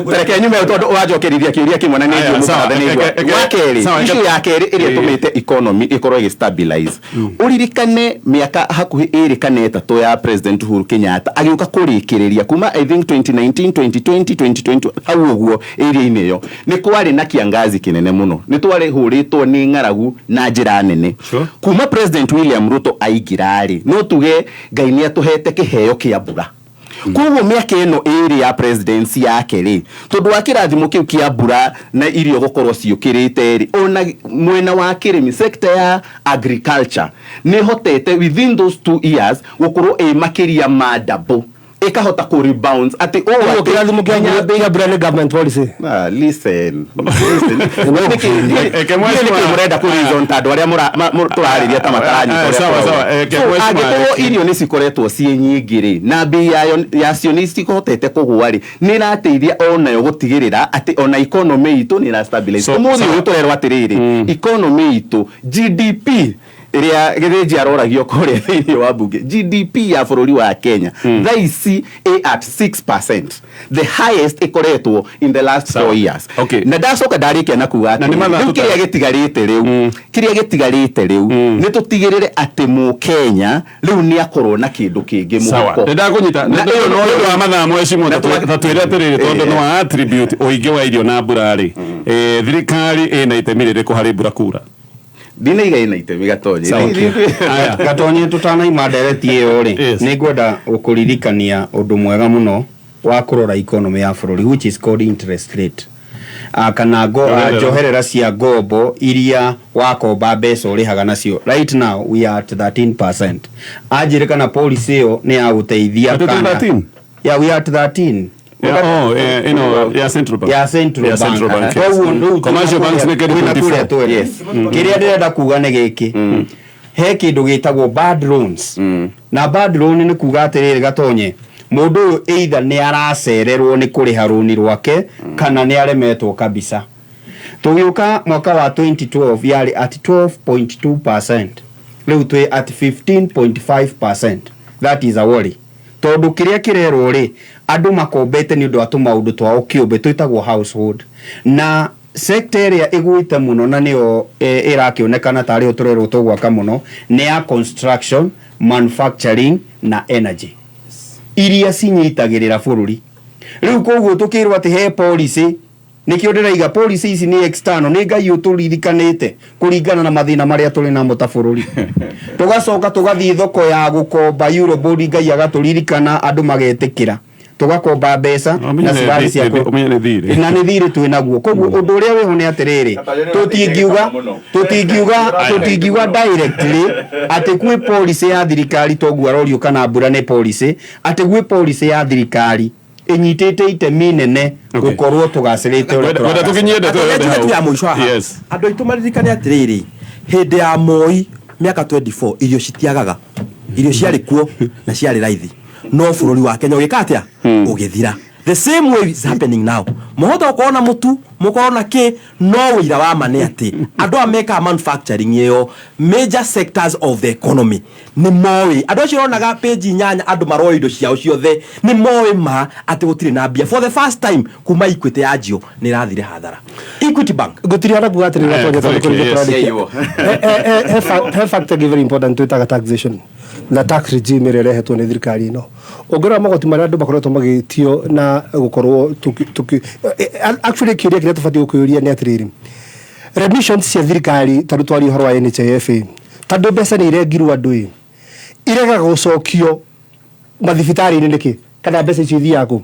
Reke nyume tondu wanjokerithia kiuria kimwe na Aya, nĩ sawa, njũĩ nĩ wa kerĩ, sawa, issue ya kerĩ ĩrĩa ĩtũmĩte economy ĩkorwo ĩgĩ stabilize, ũririkane mĩaka hakuhĩ 2 kana 3 ya President Uhuru Kenyatta agĩũka kũrĩkĩrĩria kuma I think 2019, 2020, 2020 hau ũguo area-inĩ ĩyo nĩ kwarĩ na kiangazi kĩnene mũno, nĩ twarĩhũrĩtwo nĩ ng'aragu na njĩra nene. Kuma President William Ruto aingĩra rĩ, no tuge Ngai nĩ atũhete kĩheo kĩa mbura. Koguo mĩaka ĩno 2 ya presidency yake rĩ, tondũ wa kĩrathimo kĩu kĩa mbura na irio gũkorwo ciũkĩrĩte rĩ, ona mwena wa kĩrĩmi, sector ya agriculture nĩ ĩhotete within those 2 years gũkorwo ĩ makĩria ma double, ĩkahota kũ rebound atĩ ũũ Koguo atĩ kĩrathimo kĩa mbura, kĩa mbura nĩ government policy. Ah, listen, listen. Eke Nĩkĩ mheshimiwa- mũrenda kũ reason ta andũ arĩa tũrarĩria ta mataranyita ũrĩa Sawa, kũrauga. sawa, eke So, mheshimiwa- angĩkorwo irio nĩ cikoretwo ciĩ nyingĩ rĩ, na mbei yacio nĩ cikũhotete kũgũa rĩ, nĩ ĩrateithia onayo gũtigĩrĩra atĩ ona economy itũ nĩ ĩra stabilize. Ũmũthĩ ũyũ tũrerwo atĩrĩrĩ, economy itũ GDP ĩrĩa Gĩthĩnji aroragio kũrĩa thĩinĩ wa mbunge, GDP ya bũrũri wa Kenya thaa ici ĩ at 6%, the highest ĩkoretwo in the last 4 years. Na ndacoka ndarĩkia na kuga Na nĩ atĩrĩrĩ, mathaa rĩu kĩrĩa gĩtigarĩte rĩu, kĩrĩa gĩtigarĩte rĩu nĩ tũtigĩrĩre atĩ mũkenya rĩu nĩ akorwo na kĩndũ kĩngĩ Sawa. mũhuko. Nĩ ndakũnyita. Na ĩyo no Nĩ ũndũ wa mathaa mheshimiwa, Na ta twĩre atĩrĩrĩ, tondũ no attribute ũingĩ wa irio na mbura rĩ, thirikari ĩna itemi rĩrĩkũ harĩ mbura kura? Ndinaiga ĩna itemi, Gatonye. Sawa. Aya. Gatonye, tutanaima ndereti ĩyo rĩ, nĩ ngwenda gũkũririkania ũndũ mwega mũno wa kũrora economy ya bũrũri, which is called interest rate. Kana Njoherera. njoherera cia ngombo iria wakomba mbeca ũrĩhaga nacio. Right now we are at 13%. Anjĩre kana policy ĩyo nĩ ya gũteithia Atĩ kana 13? Yeah, we are at 13. Yeah, oh, ĩno ya Central Bank. Ya Central Ya Central Bank. Bank, yes. Koguo rĩu Commercial banks nĩ kĩndũ twĩna kũrĩa 24. twene. Yes. Kĩrĩa ndĩrenda kuga nĩ gĩkĩ, he kĩndũ gĩtagwo bad loans. Na bad loan nĩ kuga atĩrĩrĩ, Gatonye, mũndũ ũyũ either nĩ aracererwo nĩ kũrĩha rũni rwake kana nĩ aremetwo kabisa. Tũgĩũka mwaka wa 2012 yarĩ at 12.2%, rĩu twĩ at 15.5%. That is a worry, tondũ kĩrĩa kĩrerwo rĩ, andũ makombete nĩ ũndũ wa tũmaũndũ twao kĩũmbe twĩtagwo household, na sector ĩrĩa ĩgwĩte mũno na nĩyo ĩrakĩonekana tarĩ yo tũrerwo tũgwaka mũno nĩ ya construction, manufacturing na energy, iria cinyitagĩrĩra bũrũri. Rĩu koguo tũkĩrwo atĩ he policy, nĩkĩo ndĩraiga policy ici nĩ external, nĩ Ngai ũtũririkanĩte kũringana na mathĩna marĩa tũrĩ namo ta bũrũri. Tũgacoka tũgathiĩ thoko ya gũkomba Eurobond, Ngai agatũririkana, andũ magetĩkĩra, tũgakomba mbeca na cirari cia Ũmenye nĩ thirĩ. Na nĩ thirĩ twĩ naguo. Koguo ũndũ ũrĩa wĩho nĩ atĩrĩrĩ, tũtingiuga directly atĩ kwĩ policy ya thirikari, toguo arorio kana mbura nĩ policy, atĩ gwĩ policy ya thirikari ĩnyitĩte itemi nene gũkorwo tũgacĩrĩte ũrĩa Wenda tũkinyie ndeto ĩyo Ndeto hau. ya mũico haha. Yes. Andũ aitũ maririkane atĩrĩrĩ, hĩndĩ ya Moi mĩaka 24 irio citiagaga, irio ciarĩ kuo na ciarĩ raithi, no bũrũri wa Kenya ũgĩka atĩa? Ũgĩthira. The same way is happening now. Mũhota gũkorwo na mũtu, mũkorwo na kĩ, no ũira wa ma nĩ atĩ andũ aya mekaga manufacturing ĩyo, major sectors of the economy, nĩ moĩ. Andũ acio ũronaga page 8 andũ maroya indo ciao ciothe, nĩ moĩ ma atĩ gũtirĩ na mbia. For the first time kuma Equity yanjio nĩ ĩrathire hathara, Equity Bank. Gũtirĩ hana kuga atĩrĩrĩ, Gatonye, tondũ kũrĩ Yes. tũrandĩkia. He fact ĩngĩ very important twĩtaga taxation na tax regime ĩrĩa ĩrehetwo nĩ thirikari ĩno. Ũngĩrora magoti marĩa andũ makoretwo magĩtio na gũkorwo actually kĩũria kĩrĩa tũbatiĩ gũkĩũria nĩ atĩrĩrĩ, remissions cia thirikari, tondũ twaria ũhoro wa NHIF ĩ, tondũ mbeca nĩ irengirwo andũ ĩ, iregaga gũcokio mathibitarĩ-inĩ nĩkĩ? Kana mbeca icio ithiaga kũ?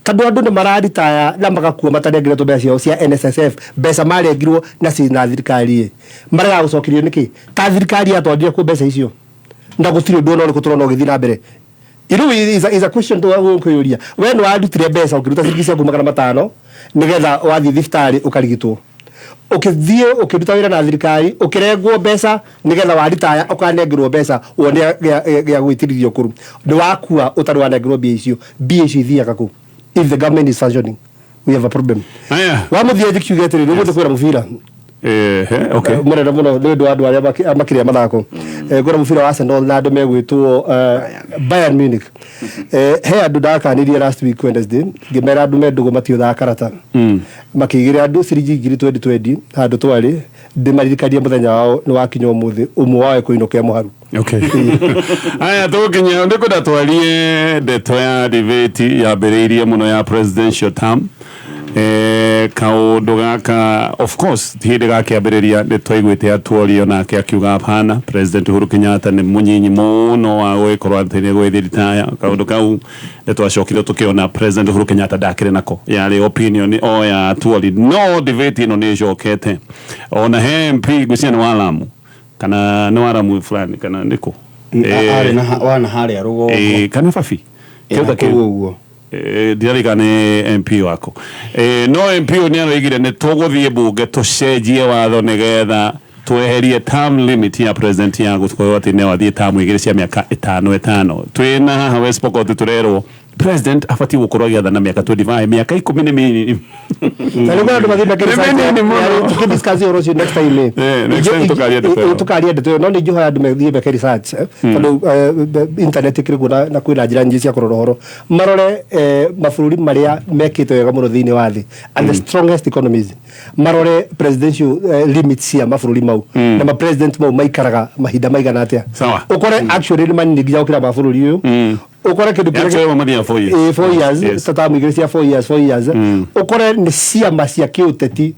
Tondũ andũ nĩ mararitaya na magakua matanengeretwo mbeca ciao cia NSSF, mbeca marengirwo na ciĩ na thirikari ĩ, maregaga gũcokerio nĩkĩ? Ta thirikari yatwarire kũ mbeca icio? Na gũtirĩ ũndũ ona ũrĩkũ tũrona ũgĩthiĩ na mbere. Is a question tũkwĩyũria. We nĩ warutire mbeca, ũkĩruta ciringi ciaku 500 nĩgetha wathiĩ thibitarĩ ũkarigitwo, ũkĩthiĩ ũkĩruta wĩra na thirikari ũkĩrengwo mbeca nĩgetha waritaya ũkanengerwo mbeca wone gĩa gwĩtirithio kũru. Nĩ wakua ũtarĩ wanengerwo mbia icio. Mbia icio ithiaga kũ? If the government is functioning, we have a problem. Aya. Wa mũthia, njĩkiuge atĩrĩrĩ, ũmũthĩ kwĩna mũbira. Ehe, okay. Mũnene mũno nĩ ũndũ wa andũ arĩa makĩria mathako. Ngona mũbira wa Arsenal na andũ megwĩtwo Bayern Munich. He andũ ndakanirie last week Wednesday, ngĩmera andũ me ndũgũ matiũthaga karata. Makĩigĩrĩra andũ ciringi ngiri 20 20 handũ twarĩ, ndĩmaririkanie mũthenya wao nĩ wakinya ũmũthĩ, ũmwe wao ekũinũka mũharu. Okay. Aya, tũgũkinya nĩ kwenda twarie ndeto ya debate yambĩrĩirie mũno ya presidential term. Kaũndũ gaka, of course, ti hĩndĩ gakĩambĩrĩria. Nĩ twaiguĩte atuorio nake akiuga hapana, President Uhuru Kenyatta nĩ mũnyinyi mũno wa gũgĩkorwo atĩ nĩ gũgĩthiĩ ritaya. Kaũndũ kau nĩ twacokire tũkĩona President Uhuru Kenyatta ndakĩrĩ nako, yarĩ opinion o ya Atuori. No debate ĩno nĩ ĩcokete, ona he MP, ngwĩciria nĩ wa Lamu kana nĩ wa Lamu fulani kana nĩkũ. Arĩ na wana harĩa rũgongo. Kana Fafi. Na kũu ũguo. Ndirarika nĩ MP wako. No MP ũyũ nĩ aroigire nĩ tũgũthiĩ bunge tũcenjie watho nĩgetha tweherie term limit ya president, ya gũkorwo atĩ no athiĩ term igĩrĩ cia mĩaka ĩtano ĩtano. Twĩna haha West Pokot tũrerwo president abatiĩ gũkorwo agĩathana mĩaka 25, mĩaka 10 nĩ mĩnini. Na nĩguo andũ mathiĩ meke Nĩ mĩnini mũno. Tũkĩdiscuss ũhoro ũcio next time. Next time tũkaria ndeto ĩyo. Tũkaria ndeto ĩyo, no nĩ ingĩhoya andũ mathiĩ meke research, tondũ internet ĩkĩrĩ kuo na kwĩna njĩra nyingĩ cia kũrora ũhoro, marore mabũrũri marĩa mekĩte wega mũno thĩinĩ wa thĩ and the strongest economies, marore presidential limits cia mabũrũri mau na ma president mau maikaraga mahinda maigana atĩa. Sawa. Ũkore actually nĩ manini nginya gũkĩra ma bũrũri ũyũ. Ũkore kĩndũ kĩrĩa Actually, mathiaga 4 years. 4 years. Yes. Ta term igĩrĩ cia 4 years, 4 years, ũkore nĩ ciama cia kĩũteti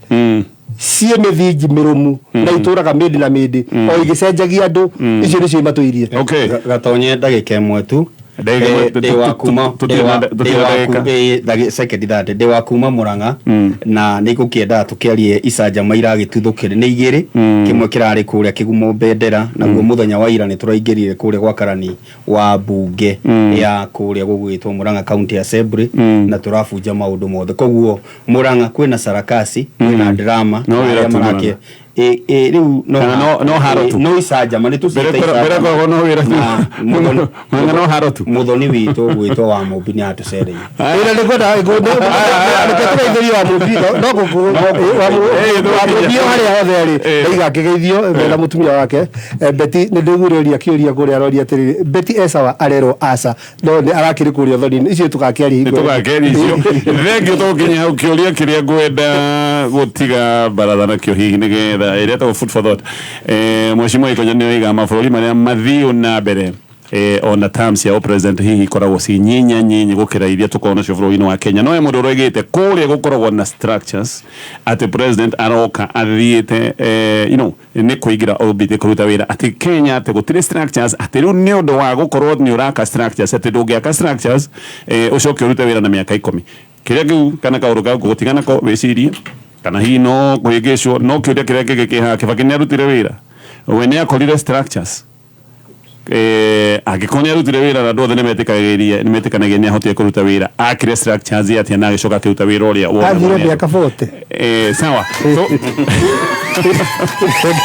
ciĩ mĩthingi mĩrũmu na itũraga mĩndĩ na mĩndĩ o igĩcenjagia andũ. Icio nĩcio imatũirie. Okay. Gatonye ndagĩka ĩmwe tu. Ndagĩka ĩmwe, Ndĩ wa kuma tũtirĩ na ndĩ wa ndagĩka. Second 30. Ndĩ wa kuma Murang'a na nĩ ngũkĩendaga tũkĩarie icanjama iragĩtuthũkire nĩ igĩrĩ. Kĩmwe kĩrarĩ kũrĩa Kĩgumo Bendera, naguo mũthenya wa ira nĩ tũraingĩrire kũrĩa gwa karani wa mbunge ya kũrĩa gũgwĩtwo Murang'a County Assembly na tũrabunja maũndũ mothe. Koguo Murang'a kwĩna sarakasi, kwĩna drama. No wĩra arĩa tu. Marake rĩu no Kana no haro tu. No icanjama nĩ tũciĩte Mbere icanjama. koragwo no wĩra tu. Na Murang'a no haro tu. Muthoni witũ gwĩtwo wa Mũmbi nĩ atũcereire. Ĩra nĩ kwenda reke tũgeithĩrio wa Mũmbi, no gũkũ wa Mũmbi o harĩa hothe arĩ ndaiga akĩgeithio mena mũtumia wake. Betty, nĩ ndĩguire kĩũria kũrĩa aroria atĩrĩrĩ, Betty esawa arerwo aca, no nĩ arakĩrĩ kũrĩa ũthoni-inĩ. Icio tũgakĩaria hingo ĩngĩ. Tũgakeria icio. Thengiũ. Tũgũkinya hau. Kĩũria kĩrĩa ngwenda gũtiga baratha nakĩo hihi nĩgetha ĩrĩa ĩtagwo food for thought, Mheshimiwa Ikonyo nĩ oiga mabũrũri marĩa mathiũ na mbere, ona terms cia president hihi ikoragwo ci nyinya nyinyi gũkĩra iria tũkoragwo nacio bũrũri-inĩ wa Kenya. No he mũndũ ũroigĩte kũrĩa gũkoragwo na structures, atĩ president aroka athiĩte nĩ kũingĩra ũmbĩte kũruta wĩra, atĩ Kenya atĩ gũtirĩ structures, atĩ rĩu nĩ ũndũ wa gũkorwo nĩ ũraka structures, atĩ ndũngĩaka structures ũcoke ũrute wĩra na mĩaka 10. Kĩrĩa kĩu kana kaũndũ kau gũtiga nako wĩcirie kana hihi no kũhĩngĩcwo. No kĩũria kĩrĩa kĩngĩ kĩ haha, Kĩbaki nĩ arutire wĩra? We nĩ akorire structures? Angĩkorwo nĩ arutire wĩra na andũ othe nĩ metĩkanagia nĩ ahotire kũruta wĩra, akire structures atĩa na agĩcoka akĩruta wĩra ũrĩa wonagwo Athire nĩ andũ? mĩaka 40. Sawa. So,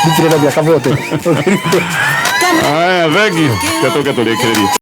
Rutire na mĩaka 40. Aya, thank you. Tũke tũrĩkĩrĩrie.